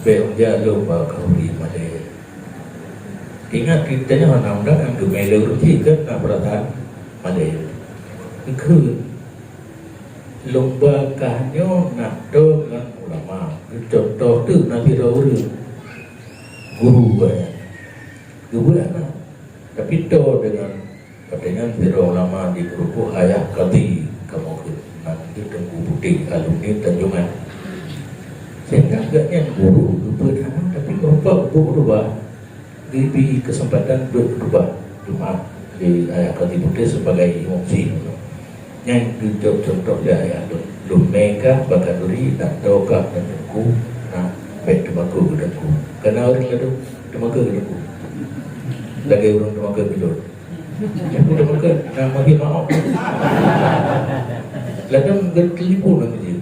bèk jak lôn bak khauri malèe. Ingat, geutanyoe hana undang nyang geumè lé ureueng chik, kan na peurasaan malèe. Geukheun, lôn bak kah nyoe na toe ngon ulama. Geucontoh teuk na sidroe ureueng. Guru gobnyan. Geubeuet aneuk. Tapi toe deungon, watèe nyan sidroe ulama di Geurubuk, ayah Kadhi, kamoe kheun. Nan di Teungku Putéh, alumni Tanjongan. Sehingga gobnyan guru geubeuet aneuk, tapi meurubah, geubeuet-rubah. Geubri keuseumpatan beuet khutubah Jumat lé Ayah Kadhi Putéh sibagai imum syiek. Nyan geujok cuntoh lé ayah lôn. Lôn mè kah bak khanduri, dan toe kah ngon teungku, na bèk teumakot keu teungku. Kana ureueng ladôm teumakot keu teungku. Lagèe ureueng teumakot keu lôn. Teungku teumakot, na mohon maoh. Ladôm geutelepon lam masjid.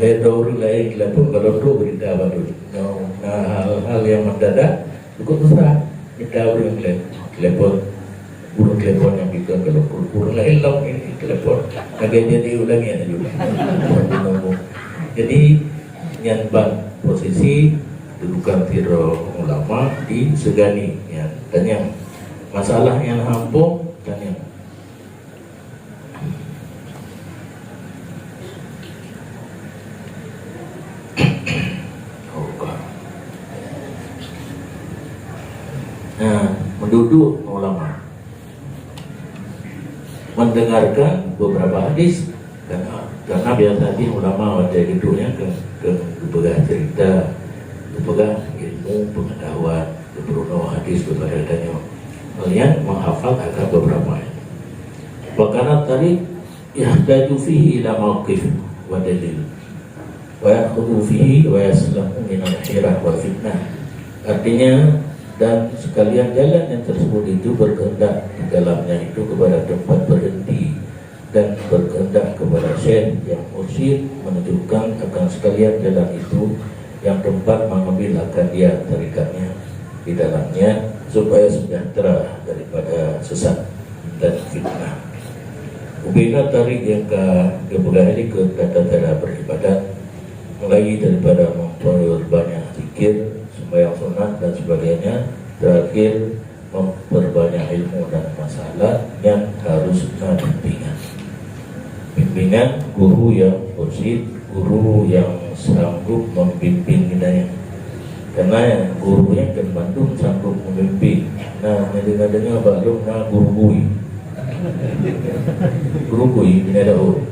Lhèe droe ureueng laén telepon, ka lôn trok beurita bak lôn. Nyoe na hal-hal nyang mendadak, cukup susah. Mita ureueng lé-, telepon. Ureueng telepon nyang pike ka lôn trok. Ureueng laén lom telepon. Lagèe jadi ureueng laén aju. Jadi, nyan ban posisi kedudukan sidroe ulama disegani nyan. Tanyong. Masalah nyang hana muphom, tanyong. Duek ulama mendengarkan beberapa hadis, karena, karena biasa jih ulama watèe geuduek nyan keu, keu geupeugah cerita, geupeugah ilmu pengetahuan, geupeurunoe hadis keupada tanyoe. Kalian menghafal akan beberapa ayat. Wa kana tariq yahtaju fihi ila mauqif wa dalil, wa ya'khudhu fihi wa yaslamu minal hirah wal fitnah. Artinya, dan sekalian jalan yang tersebut itu berkehendak di dalamnya itu kepada tempat berhenti dan berkehendak kepada syekh yang mursyid menunjukkan akan sekalian jalan itu yang tempat mengambil akan dia tarikatnya di dalamnya supaya sejahtera daripada sesat dan fitnah. Ubena tarik nyang ka geupeugah nyan keu tata cara beribadat, mulai daripada memperbanyak zikir, sembahyang sunat dan sebagainya, terakhir memperbanyak ilmu dan masalah yang harus na bimbingan. Bimbingan guru yang mursyid, guru yang sanggup membimbing hidayah. Karena guru nyan kan bandum sanggup memimpin. Nah, nyang deungoe-deungoe bak lôn na guru bui. Guru bui, bina daun.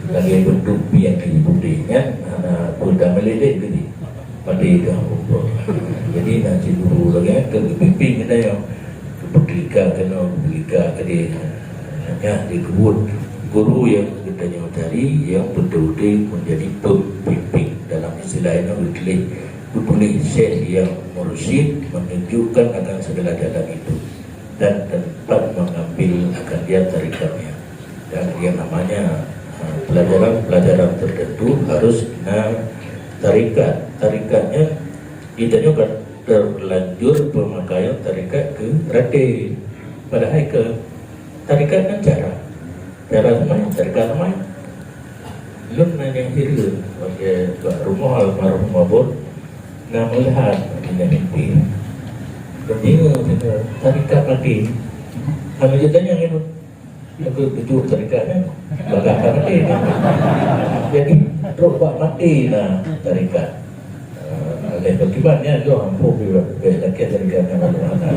Lagèe bentuk pian di budi nyan, hana peue tameulilek geuh. Padé ka umpuk. Jadi, na cit guru lagèe nyan ka geupimpin geutanyoe. Geupeulika keunoe, geupeulika keudéh. Nyan dikeubut guru nyang geutanyoe cari, nyang beutôi-beutôi menjadi pemimpin. Dalam istilah nyoe geutuléh, geutuléh syekh yang mursyid menunjukkan akan segala jalan itu dan tempat mengambil akan dia tarikatnya. Dan yang namanya, ha, pelajaran-pelajaran tertentu harus na tarikat. Tarikatnya, geutanyoe ka terlanjur pemakaian tarikat keu raté. Padahai keu tarikat kan cara. Cara seumayang, tarikat seumayang. Lôn na nyang hireuen, watèe bak rumoh almarhum Abon, na meulihat, watèe na mimpi. Lôn bingung, bingung, tarikat maté. Lalu geutanyoe ngieng, Aku tujuh tarikat kan, bagah ka maté. Jadi, trok bak maté na tarikat. Ah, oleh bagaimana nyoe, ampôn, bèk lakèe tarikat nyang lalu hana.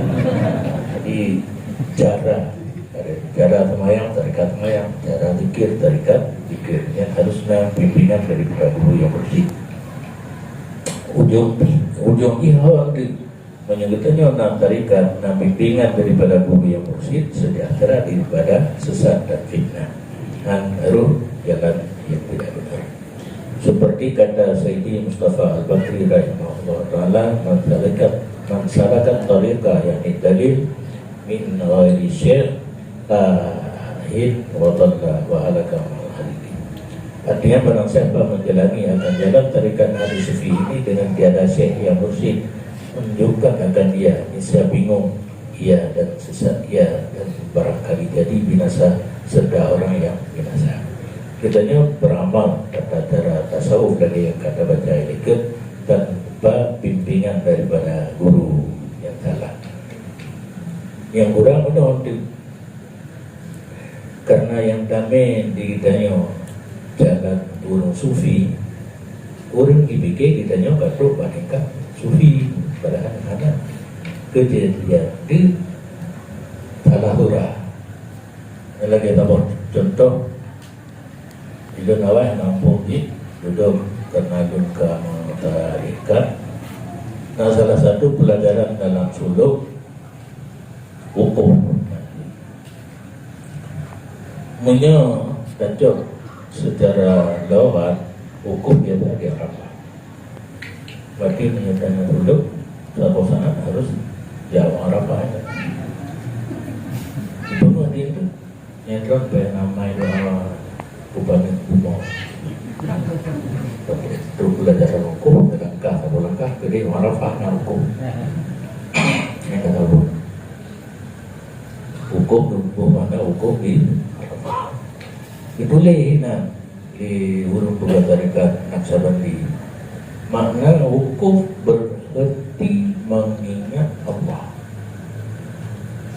Jadi, cara, cara seumayang, tarikat seumayang, cara zikir, tarikat zikir. Nyan harus na bimbingan daripada guru nyang mursyid. Ujông, ujông jih awak di Meunyoe geutanyoe na tarikat, na bimbingan daripada guru nyang mursyid, sejahtera daripada sesat dan fitnah. Nyan rôh jalan nyang tidak benar. Seperti kata Sayyidi Mustafa Al-Bakri rahimahullah taala, "Man salaka, man salaka tariqa, yakni dalil, min ghairi syekh, tahin wa dhalla wa halaka ma'al halikin." Artinya, barang siapa menjalani akan jalan tarikat ahli sufi ini dengan tiada syekh yang mursyid menunjukkan akan dia, niscaya bingung ia dan sesat ia, dan barangkali jadi binasa serta orang yang binasa. Geutanyoe beramal tata cara tasawuf lagèe nyang ka tabaca nyoe, tanpa bimbingan daripada guru nyang salah. Nyang kurang meunoe teuk. Karena nyang tamè di geutanyoe jalan ureueng sufi, ureueng jipike geutanyoe ka trok bak tingkat sufi, padahai hana. Keujadian di Talahura. Lagèe saboh cuntoh, ulôn awai hana muphom jih, dudoe karena lôn ka meutarikat. Nah, salah satu pelajaran dalam suluk, wukuf. Meunyoe tacok secara lughat, wukuf biasa di Arafah. Berarti meunyoe tanyoe suluk, saboh saát harus jak Arafah. Itu berarti itu. Nyang droe bèk na mai doa kupaneuk bumoe. Trok belajar wukuf, langkah saboh langkah, keudéh Arafah na wukuf. Nyang ka tabu. Wukuf, wukuf mana wukuf di Arafah. Dituléh na di ureueng peugah tarekat Naqsyabandi. Makna wukuf berhenti mengingat Allah.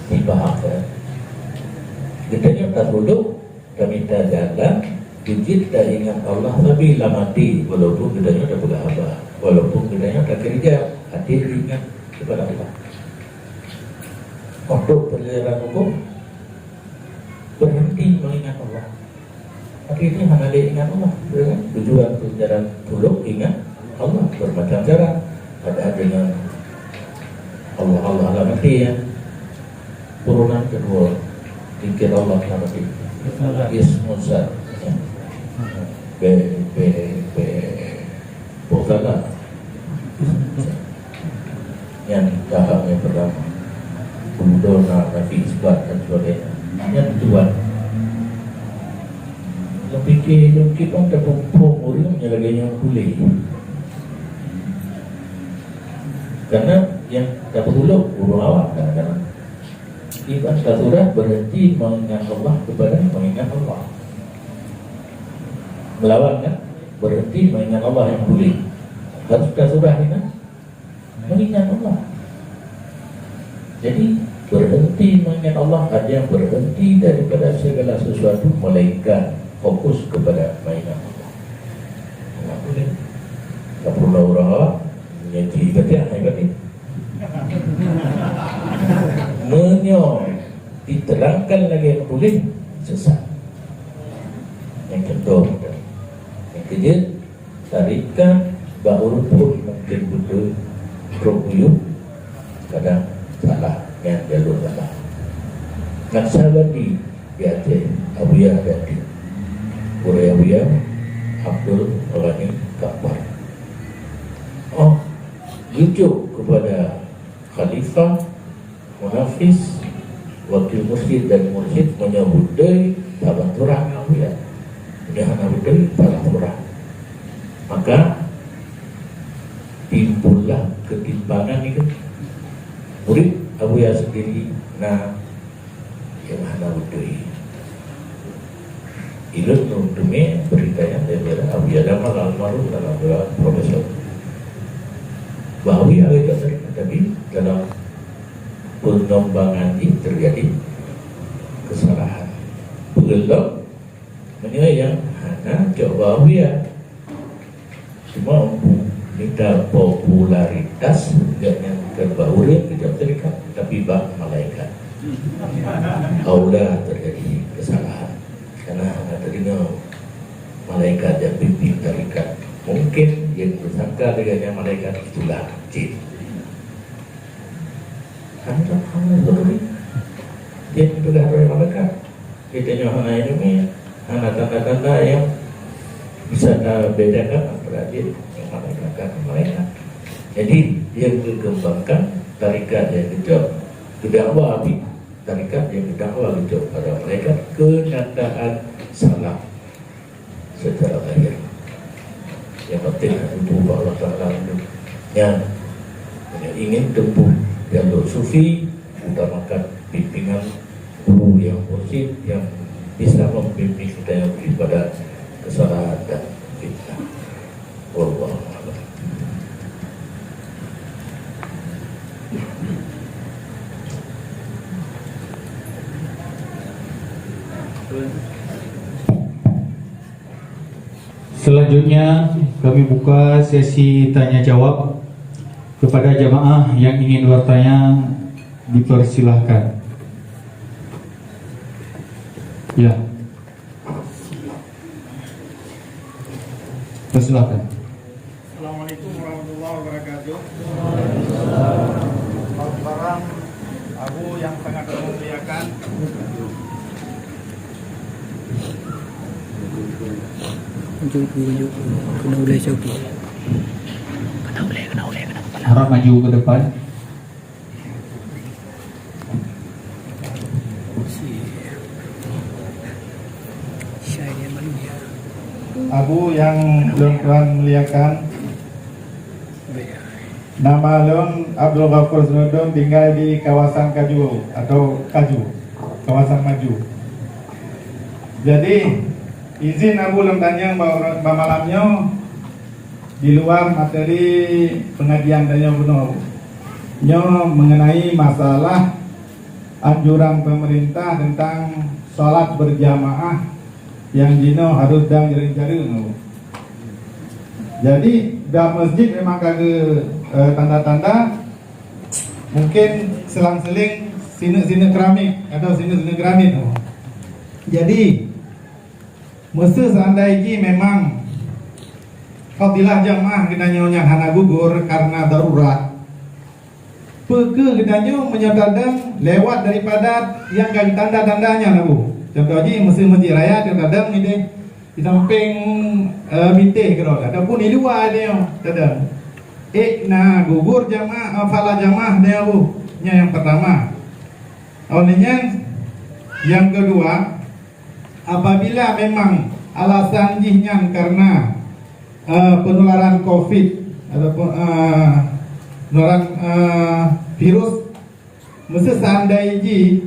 Dipaham, kan? Geutanyoe tasuluk, tamita jalan, beujeuet taingat Allah sabe lam até, walaupun geutanyoe tapeugah haba, walaupun geutanyoe takeureuja, até ingat kepada Allah. Untuk penegakan hukum, berhenti mengingat Allah. Tapi ini hana lé ingat Allah, ya kan? Tujuan pelajaran tulok ingat Allah bermacam cara. Ada dengan Allah, Allah dalam hati, ya. Turunan kedua, zikir Allah dalam hati. Ismuzat, ya. Be, be, be, Bukalah. Nyan tahap yang pertama. Kemudian na-, nafi isbat dan sebagainya. Nyan tuan. Lôn pikir, lôn kira kan tapuphom ureueng nyang lagèe nyan puléh. Karena yang tapeutulok ureueng awam kadang-kadang. Iban tasurah berhenti mengingat Allah kepada mengingat Allah. Melawan kan? Berhenti mengingat Allah yang boleh. Harus tasurah ni kan? Mengingat Allah. Jadi, berhenti mengingat Allah, artinya berhenti daripada segala sesuatu, melainkan fokus kepada mengingat Allah. Tak boleh. Tak perlu orang menyaji ibadah, ibadah. Meunyoe diterangkan lagèe tuléh, sesat. Nyang contoh, nyang keujeuet, tarikat bak ureueng phôn mungken beutôi trok buyueng, kadang salah nyan jalur salah. Naqsyabandi di Aceh, Abuya di Aceh. Gurèe Abuya, Abdul Ghani Kampar. Oh, rujuk kepada khalifah, muhafiz, wakil mursyid dan mursyid meunyoe beutôi tabantu ureueng Abuya. Meunyoe hana beutôi, tabantu ureueng. Maka, timbullah ketimpangan itu. Murid Abuya sendiri na nyang hana beutôi. Ilôn lôn teumé beurita nyan daripada Abuya Jamal almarhum dalam doa profesor. Bahwa Abuya awai tak teurimong, tapi dalam peungembangan jih teujadi keusalahan. Peulom meunyoe nyang hana cok bak Abuya. Cuma untuk mita popularitas, gobnyan bukan bak ureueng keujok teudekat, tapi bak malaikat. Aula teujadi keusalahan. Karena hana teudeungoe malaikat jak pimpin teudekat. Mungkin nyang teusangka deungon malaikat itulah jin. Hana, hana teudeungoe. Jin peugah droe malaikat. Geutanyoe hana ileumèe, hana tanda-tanda nyang bisa tabedakan antara jin ngon malaikat. Jadi, nyang geukembangkan tarikat nyang geucok geudakwa pih, tarikat nyang geudakwa geucok pada malaikat, keunyataan salah secara zahir. Nyang penting hana tuboh bak Allah Taala. Nyan, ingin tempuh jalur sufi, utamakan bimbingan guru yang mursyid, yang bisa membimbing kita daripada kesalahan dan fitnah. Wallahu a'lam. Selanjutnya, kami buka sesi tanya jawab. Kepada jamaah yang ingin bertanya, dipersilahkan. Ya. Persilahkan. Assalamualaikum warahmatullahi wabarakatuh. Barang Abu yang sangat kami muliakan. Kena ulai siapa? Kena ulai, kena ulai, kena ulai. Harap maju ke depan. Abu yang lôn tuan muliakan, nama lôn Abdul Ghafur Senudon, tinggai di kawasan Kaju atau Kaju, kawasan Maju. Jadi, izin Abu lôn tanyong ba-, ba malam nyoe, di luar materi pengajian tanyoe bunoe, nyoe mengenai masalah anjuran pemerintah tentang salat berjamaah yang jinoe harus dan jareueng-jareueng. Jadi, di masjid memang ka geu-, eh, tanda-tanda. Mungkin selang-seling Sineuk-sineuk keramik atau sineuk-sineuk granit. Jadi, meuseu seandai jih memang fadilah jamaah geutanyoe nyan hana gugur karena darurat, peu kheueh geutanyoe meunyoe tadong lewat daripada nyang ka geutanda-tanda nyan, Abu? Contoh jih, meuseu Masjid Raya tadong ideh di sampéng, eh, bintéh keudroe, ataupun di luwa nyoe tadong. Ék na gugur jamaah, eh, fala jamaah nyoe, Abu. Nyan nyang pertama. Óh lheueh nyan, nyang keudua, apabila memang alasan jih nyan karena, eh, penularan covid ataupun, eh, penularan, eh, virus, meuseu seandai jih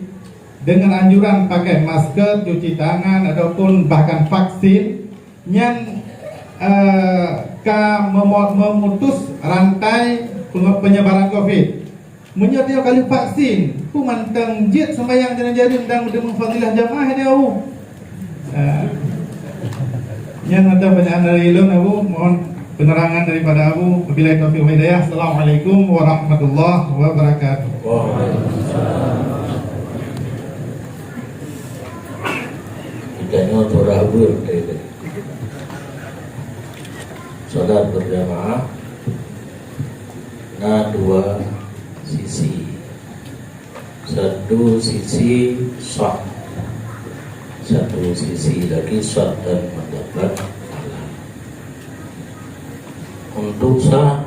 dengan anjuran pakai masker, cuci tangan, ataupun bahkan vaksin, nyan, eh, ka memo-, memutus rantai penge-, penyebaran covid. Meunyoe tanyoe ka lheueh vaksin, peue mantong jeuet seumayang jareung-jareung dan meudeungoe fadilah jamaah nyoe, Abu? Ah. Nyan mantong panyaan dari ulôn, Abu. Mohon penerangan daripada Abu. Wabillahi taufiq wal hidayah. Assalamualaikum warahmatullahi wabarakatuh. Waalaikumsalam. Kita nyoe surah ber-, salat berjamaah na dua sisi. Satu sisi sah, satu sisi lagi sah dan mendapat pahala. Untuk sah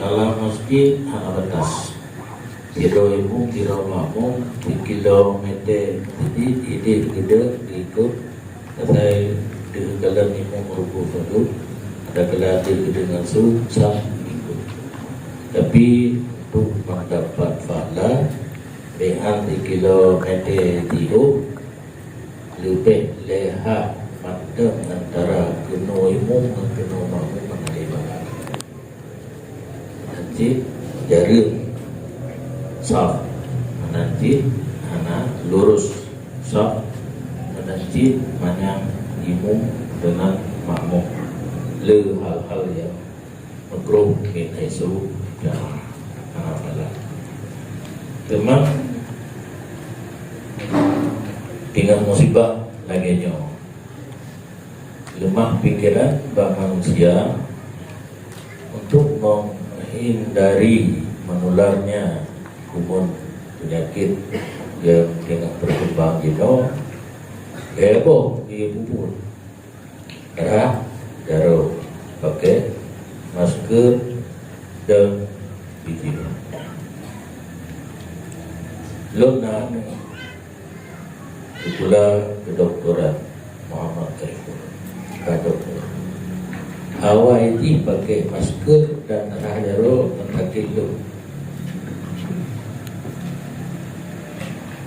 dalam masjid hana batas. Sidroe imum, sidroe makmum, sikilometer, jadi ideh geudeh diikot. Asai deuh kalon imum ruku sujud, ada kala deuh keudeungan su, sah ikot. Tapi untuk mendapat pahala, meuhan sikilometer tiôp, leubeh leuha mantong antara keunoe imum ngon keunoe makmum meunan lé bala. Meunan cit jareung saf, meunan cit hana lurus saf, meunan cit manyang imum deungon makmum. Le hal-hal nyang makruh min haitsu jamaah, hana pahala. Teuma teungoh musibah lagée nyoe, leumah pikeran bak manusia untuk menghindari menularnya kuman penyakit yang tengah berkembang di no, heboh di bubur. Rhah jaroe, pakai masker dan gigi. Lôn na aneuk sikula kedokteran Muhammad Saiful, ka doktor. Awai jih pakai masker dan rhah jaroe ngon sakét lôn.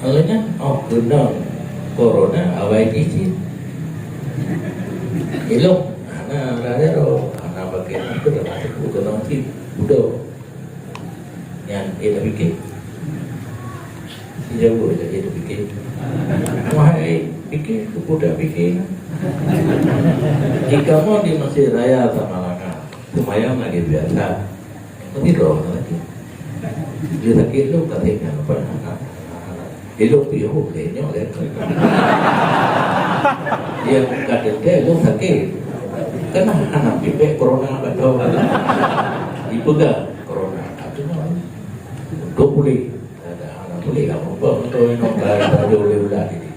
Awai nyan, oh, keunong corona, awai jih cit. Ilong, hana rhah jaroe, hana pakai masker, hana teupeu keunong cit. Udah. Nyan, eh, tak fikir. Jaweueb lagée tapike. Wahai pike, keupeue tapike? Jikamoe di Mesir Raya Samalanga, seumayang lagée biasa. Meusidroe lagée. Dia sakét lom ka teuingat apa nak, nak, nak. Elok pih, oh, boleh nyok lé. Dia bukan detail, lom sakét. Kena anak pipek corona betul. Dipegang corona. Itu mau. Untuk pulih. Ada anak boleh lah, apa untuk inong dah ada boleh ulat ini.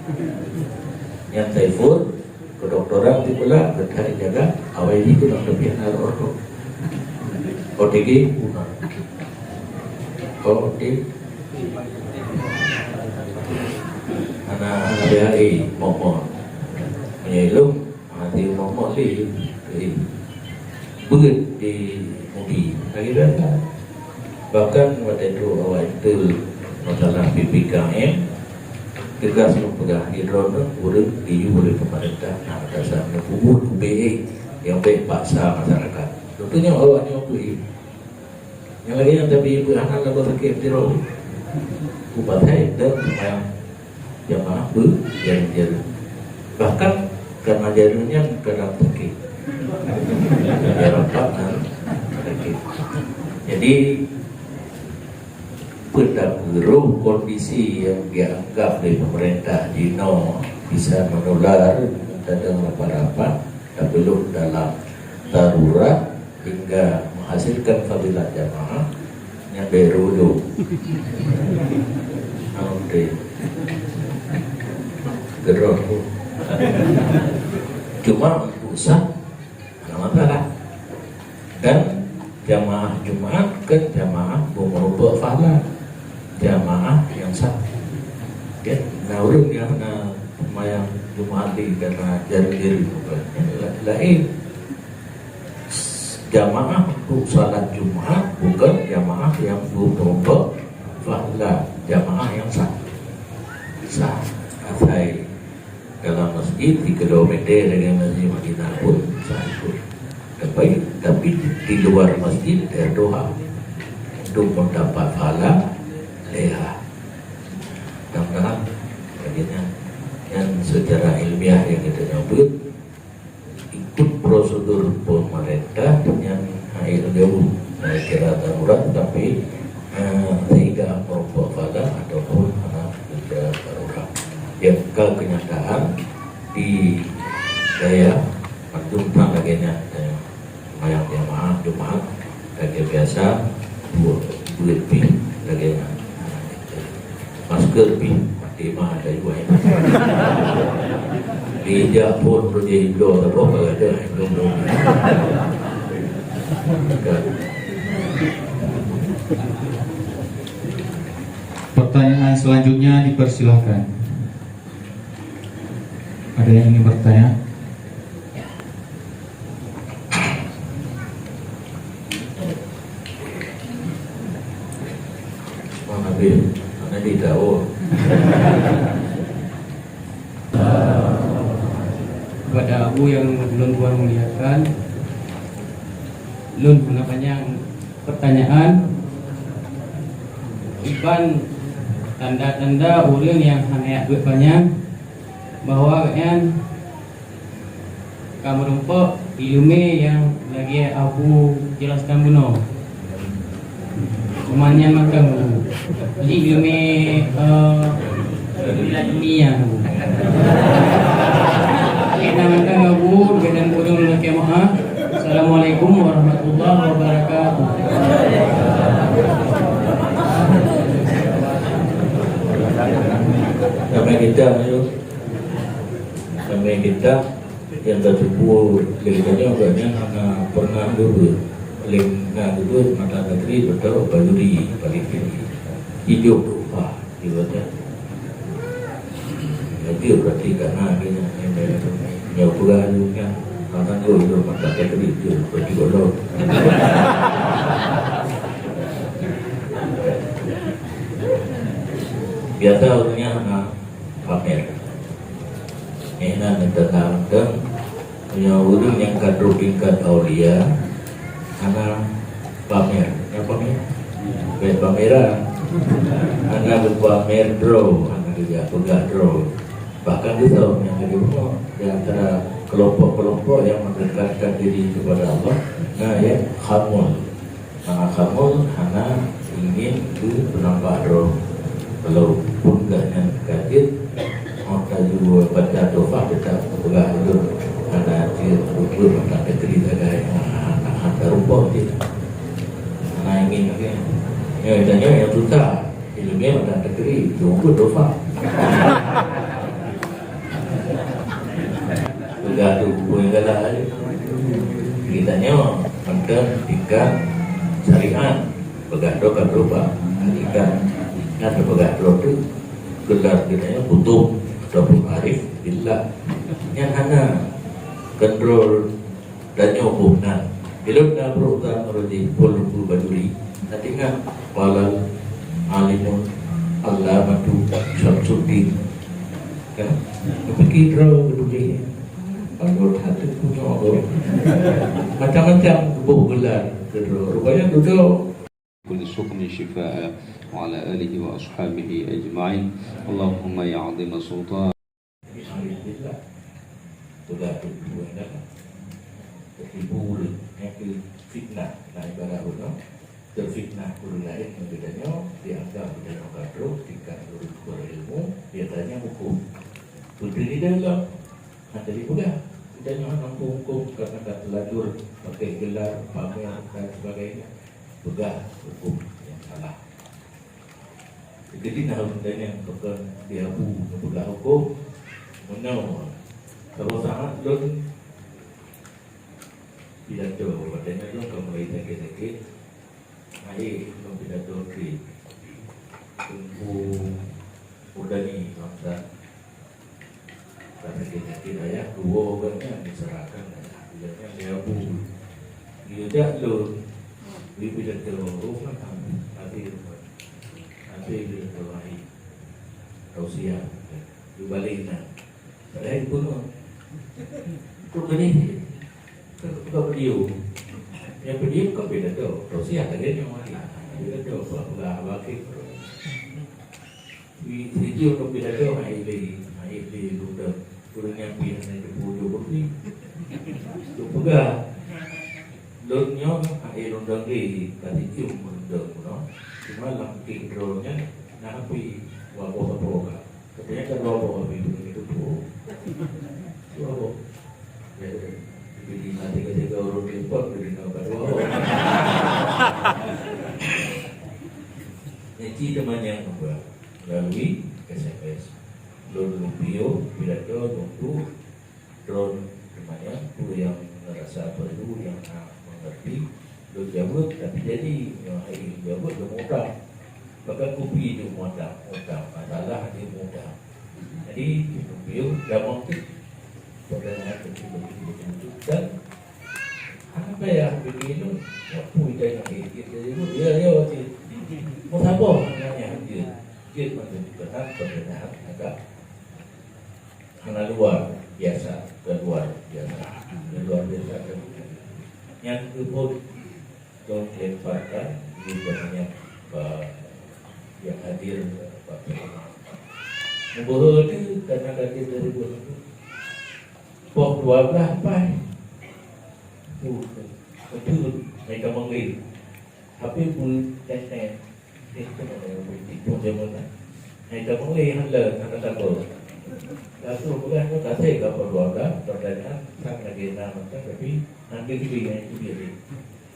Yang telefon, kedokteran di pula, berkait jaga, awal ini tu nak lebih anak rokok. O T G, punah. O T G. Anak, anak B H I, momon. Menyelum, Hati mokmok lé, eh, beuet di mubi lagée biasa. Bahkan watée tu awai beutôi masalah P P K M, teugas lôn peugah, di droeneuh ureuëng diyue oleh peumeurintah na atasan neupubuet ubé nyang bék paksa masyarakat. Lôn tanyong awak nyoe peue? Nyang lagée nyan tapi ibu hana lagoe sakét sidroe. Kupatai dan seumayang jamaah beujareung-jareung. Bahkan karena jareung nyan kadang sakét. Jareung rapat dan sakét. Jadi, Peue tapeurôh kondisi nyang dianggap lé peumeurintah jinoe bisa menular, tadong rapat-rapat, tapi lôn dalam darurat hingga menghasilkan fadilah jamaah nyang bèk rôh lôn. Alhamdulillah. Keudroe pun. Cuma untuk sah, hana masalah. Dan jamaah Jumat kan jamaah beumeureumpok fadhla. Jamaah nyang sah. Ya, na ureueng nyang na seumayang Jumat di karena jari-jari bukan. Ya, la-, lain. Jamaah untuk salat Jumat bukan jamaah nyang beumeureumpok fadhla. Jamaah nyang sah. Sah. Asai. Dalam masjid, tiga kilometer dengan Masjid Madinah pun sah ikut. Tapi, tapi di luar masjid, ada doa. Untuk mendapat pahala, leha. Mudah-mudahan, bagian yang, yang secara ilmiah yang kita nyebut, ikut prosedur pemerintah yang hai leuh, eh, kira darurat, tapi, eh, sehingga merupakan fadhla ataupun hana kira darurat. Ya, ka kenyataan di daya mandum tan lagèe nyan, eh, mayang jamaah Jumat lagèe biasa, buet, buet pih lagèe nyan. Masker pih, maté ma ada jua. Dijak phôn tu jadi bloe saboh ka ada, eh, belum, belum. Pertanyaan selanjutnya dipersilahkan. Ada yang ingin bertanya? Mana dia? Mana dia tahu? Kepada Abu yang lôn tuan muliakan, lôn hana panyang pertanyaan. Iban tanda-tanda ureueng nyang hana jak beuet panyang, bahwa awaknyan ka meurumpok ileumèe nyang lagèe Abu jelaskan bunoe. Cuma nyan mantong, Abu. Jadi ileumèe, eh, dunia, Abu. Nyan mantong, Abu, dan ureueng lelaki maaf. Assalamualaikum warahmatullahi wabarakatuh. Sampai kita, ayo. Sampai kita. Nyang tateupeue lé geutanyoe, gobnyan hana pernah geubeuet. Lé na geubeuet mata neugeri beutôi bajuri paléng tinggi. Hidup upah ibadah. Jadi berarti karena adanya nyang peugah nyan, hana geubeuet mata neugeri, jeuet bajuri lom. Biasa ureueng nyan hana pamer. Inan teuntang, meunyoe ureueng nyang ka trok tingkat aulia, hana pamer. Nyang pamer? Bèk pameran. Hana geupamer droe, hana geujak peugah droe. Bahkan geusau nyang ka geurumoh di antara kelompok-kelompok yang mendekatkan diri kepada Allah, na nyang khamul. Hana khamul, hana ingin keu peunampak droe. Walaupun gobnyan ka jeuet, 'oh tajeuet baca tuhfah, teutap geupeugah ulôn hana jeuet buet mata neugeri sagai, hana, hana, hana rumpok jih. Hana ingin lagèe nyan. Nyoe tanyoe nyang susah, ileumèe mata neugeri, jeuet buet tuhfah. Peugah tu buku nyang galak tadi. Geutanyoe mantong tingkat syariat, peugah droe ka droe bak hakikat. Nyan teupeugah droe tu gelar geutanyoe kutub ataupun arif billah. Nyan hana kontrol. Tanyoe boh nan. Ilôn na brôk ta meureuti phôn Teungku Bajuri. Na teuingat, qalal alimun allamatu Syamsuddin. Kan? Tapi kira beutôi. Kalau hati punya apa? Macam-macam boh gelar keudroe. Rupanya dudoe. Kulli suqmin syifa'a wa ala alihi wa ashabihi ajma'in. Allahumma ya 'azima sultan. Jadi, alhamdulillah. Peugah tu dua dah. Tertipu ureueng, nyang keu fitnah, nah, ibarat ureueng. Teufitnah ureuëng laén ngon geutanyoe, dianggap geutanyoe ka troh tingkat ureuëng berilmu, geutanyoe huköm. Peue teuridong lom, hana dipeugah. Geutanyoe hana muphom huköm karena ka teulanjur pakai gelar, pamer dan sebagainya. Peugah huköm nyang salah. Jadi, na ureuëng tanyoe pakon di Abu neupeugah huköm, meunoe, saboh saát lôn pidato, watée nyan lôn ka mulai sakét-sakét, hai lôn pidato keu Teungku Murdani Hamzah. Tapi sakét-sakét ayah dua orang nyan diserahkan ayah. Bila nyan dia Abu, dia jak lôn, dia pidato, oh, kan, habis, habis pidato, hai, tausiah, dia balik nah. Padahal itu mah, itu gini, kan bukan video. Yang video kan pidato, tausiah lagi nyoe, pidato, apa, apa, apa, Wi, sijeuh keu pidato hai lé, hai lé lôn dong. Ureuëng nyang pih hana teupeue jok bukti. Lôn peugah, lôn nyoe hai lôn dong lé, ka sijeuh lôn dong bunoe. Cuma lam keh droe nyan na api, waboh saboh ka. Katanya ka dua boh api, bukan itu pun. Dua boh. Ya, jadi nanti ketika urut impor, jadi nggak dua boh. Jadi teman yang membuat melalui S M S. Lôn lumpio pidato untuk droen teumanyong peue nyang rasa perlu nyang hana mengerti. Lôn jaweueb, tapi jadi nyoe hai jaweueb lôn mudah. Bahkan kupi lôn mudah, mudah masalah dia mudah. Jadi lumpio damang tu pertanyaan kecil-kecil dan hana payah bikin lôn. Nyapu itai nak ikit dia jaweueb, ya ya cit. Mau sabar nanya dia. Jeuet meununjukkan peureunah agak hana luar biasa, luar biasa, luar biasa. Nyang keupot dong lemparkan di banyak, eh, yang hadir, eh, Mubahagia karena hadir dari bulan itu. Pok dua belas pai. Tu, betul, mereka mengirim. Tapi pun teten. Hai ka mulai hana, hana sabar. Langsung peugah nyoe ka sép ka peuruang dah, pertanyaan sang lagée na mantong, tapi hana geubri nyan itu dia.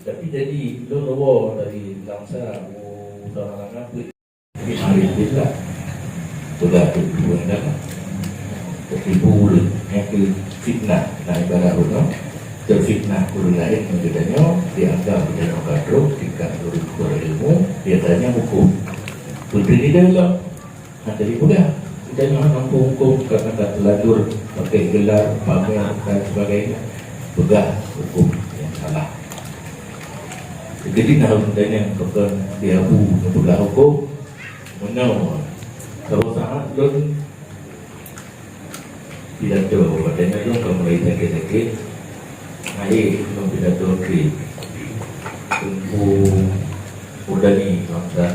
Tapi jadi lôn woe dari Langsa, oh, sama-sama pun. Tapi hari tu lah. Sudah tu dua dah. Tertipu ureuëng, nyang keu fitnah, na ibarat ureuëng teufitnah ureuëng laén ngon geutanyoe, dianggap geutanyoe ka troh tingkat ureuëng berilmu, geutanyoe huköm. Peue teuridong lom, hana dipeugah. Geutanyoe hana muphom huköm karena ka teulanjur pakai gelar, pamer dan sebagainya. Peugah huköm nyang salah. Jadi, na ureuëng tanyoe pakon di Abu neupeugah huköm, meunoe, saboh saát lôn pidato, watée nyan lôn ka mulai sakét-sakét, hai lôn pidato keu Teungku Murdani Hamzah.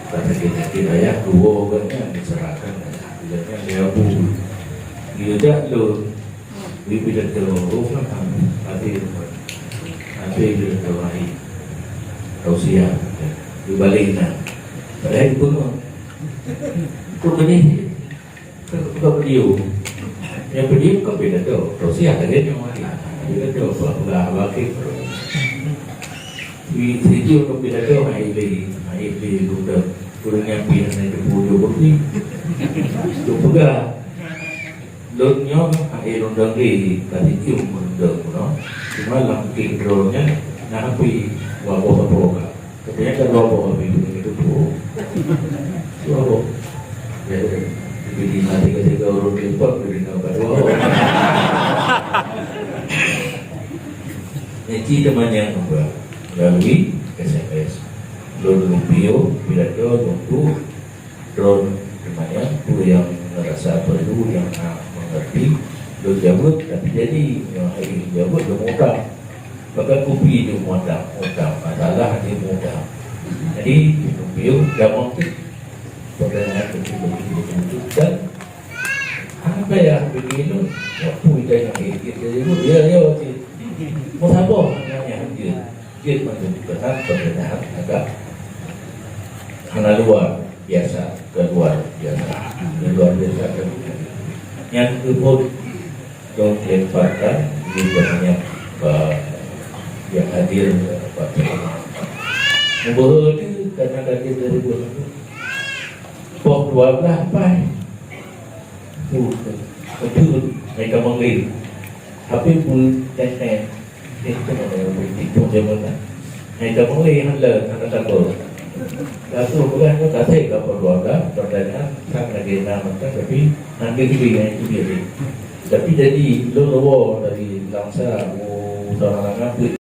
Ka sakét-sakét ayah, dua orang nyan diserahkan ayah. Bila nyan dia Abu, dia jak lôn, dia pidato, oh, kan, habis, habis pidato, hai, tausiah, dia balik nah. Padahal itu mah, itu gini. Kan bukan video. Yang video kan pidato. Tausiah lagi nyoe. Pidato apa, apa, apa, apa. Wi, sijeuh keu pidato hai lé, hai lé lôn dong. Ureuëng nyang pih hana teupeue jok bukti. Lôn peugah. Lôn nyoe hai lôn dong lé, ka sijeuh lôn dong bunoe. Cuma lam keh droe nyan na api, waboh saboh ka. Katanya ka dua boh api, bukan itu pun. Dua boh. Ya, jadi nanti ketika urut impor, jadi nggak dua boh. Jadi teman yang membuat melalui S M S, lôn lumpio pidato untuk droen teumanyong peue nyang rasa perlu nyang hana mengerti. Lôn jaweueb, tapi jadi nyoe hai jaweueb lôn mudah. Bahkan kupi lôn mudah, mudah masalah dia mudah. Jadi lumpio damang tu pertanyaan kecil-kecil dan hana payah bikin lôn. Nyapu itai nak ikit dia jaweueb, ya ya cit. Mau sabar nanya dia. Jeuet mantong teupeugah peukataan agam hana luar biasa, keuluar biasa, keuluar biasa, keuluar biasa. Nyan keuh lôn lemparkan di banyak, eh, yang hadir, eh, pada mubahagia karena hadir dari buah poh dua belas pai. Tu, betul, mereka manggil. Tapi pun teh-teh, eh, tu nama yang politik pun dia mana? Mereka manggil hana, hana takut. Lalu bukan tu tak saya kapal dua belas, pertanyaan sang lagi enam mata, tapi hampir lebih yang itu dia. Tapi jadi lo lo dari Langsa, oh, orang-orang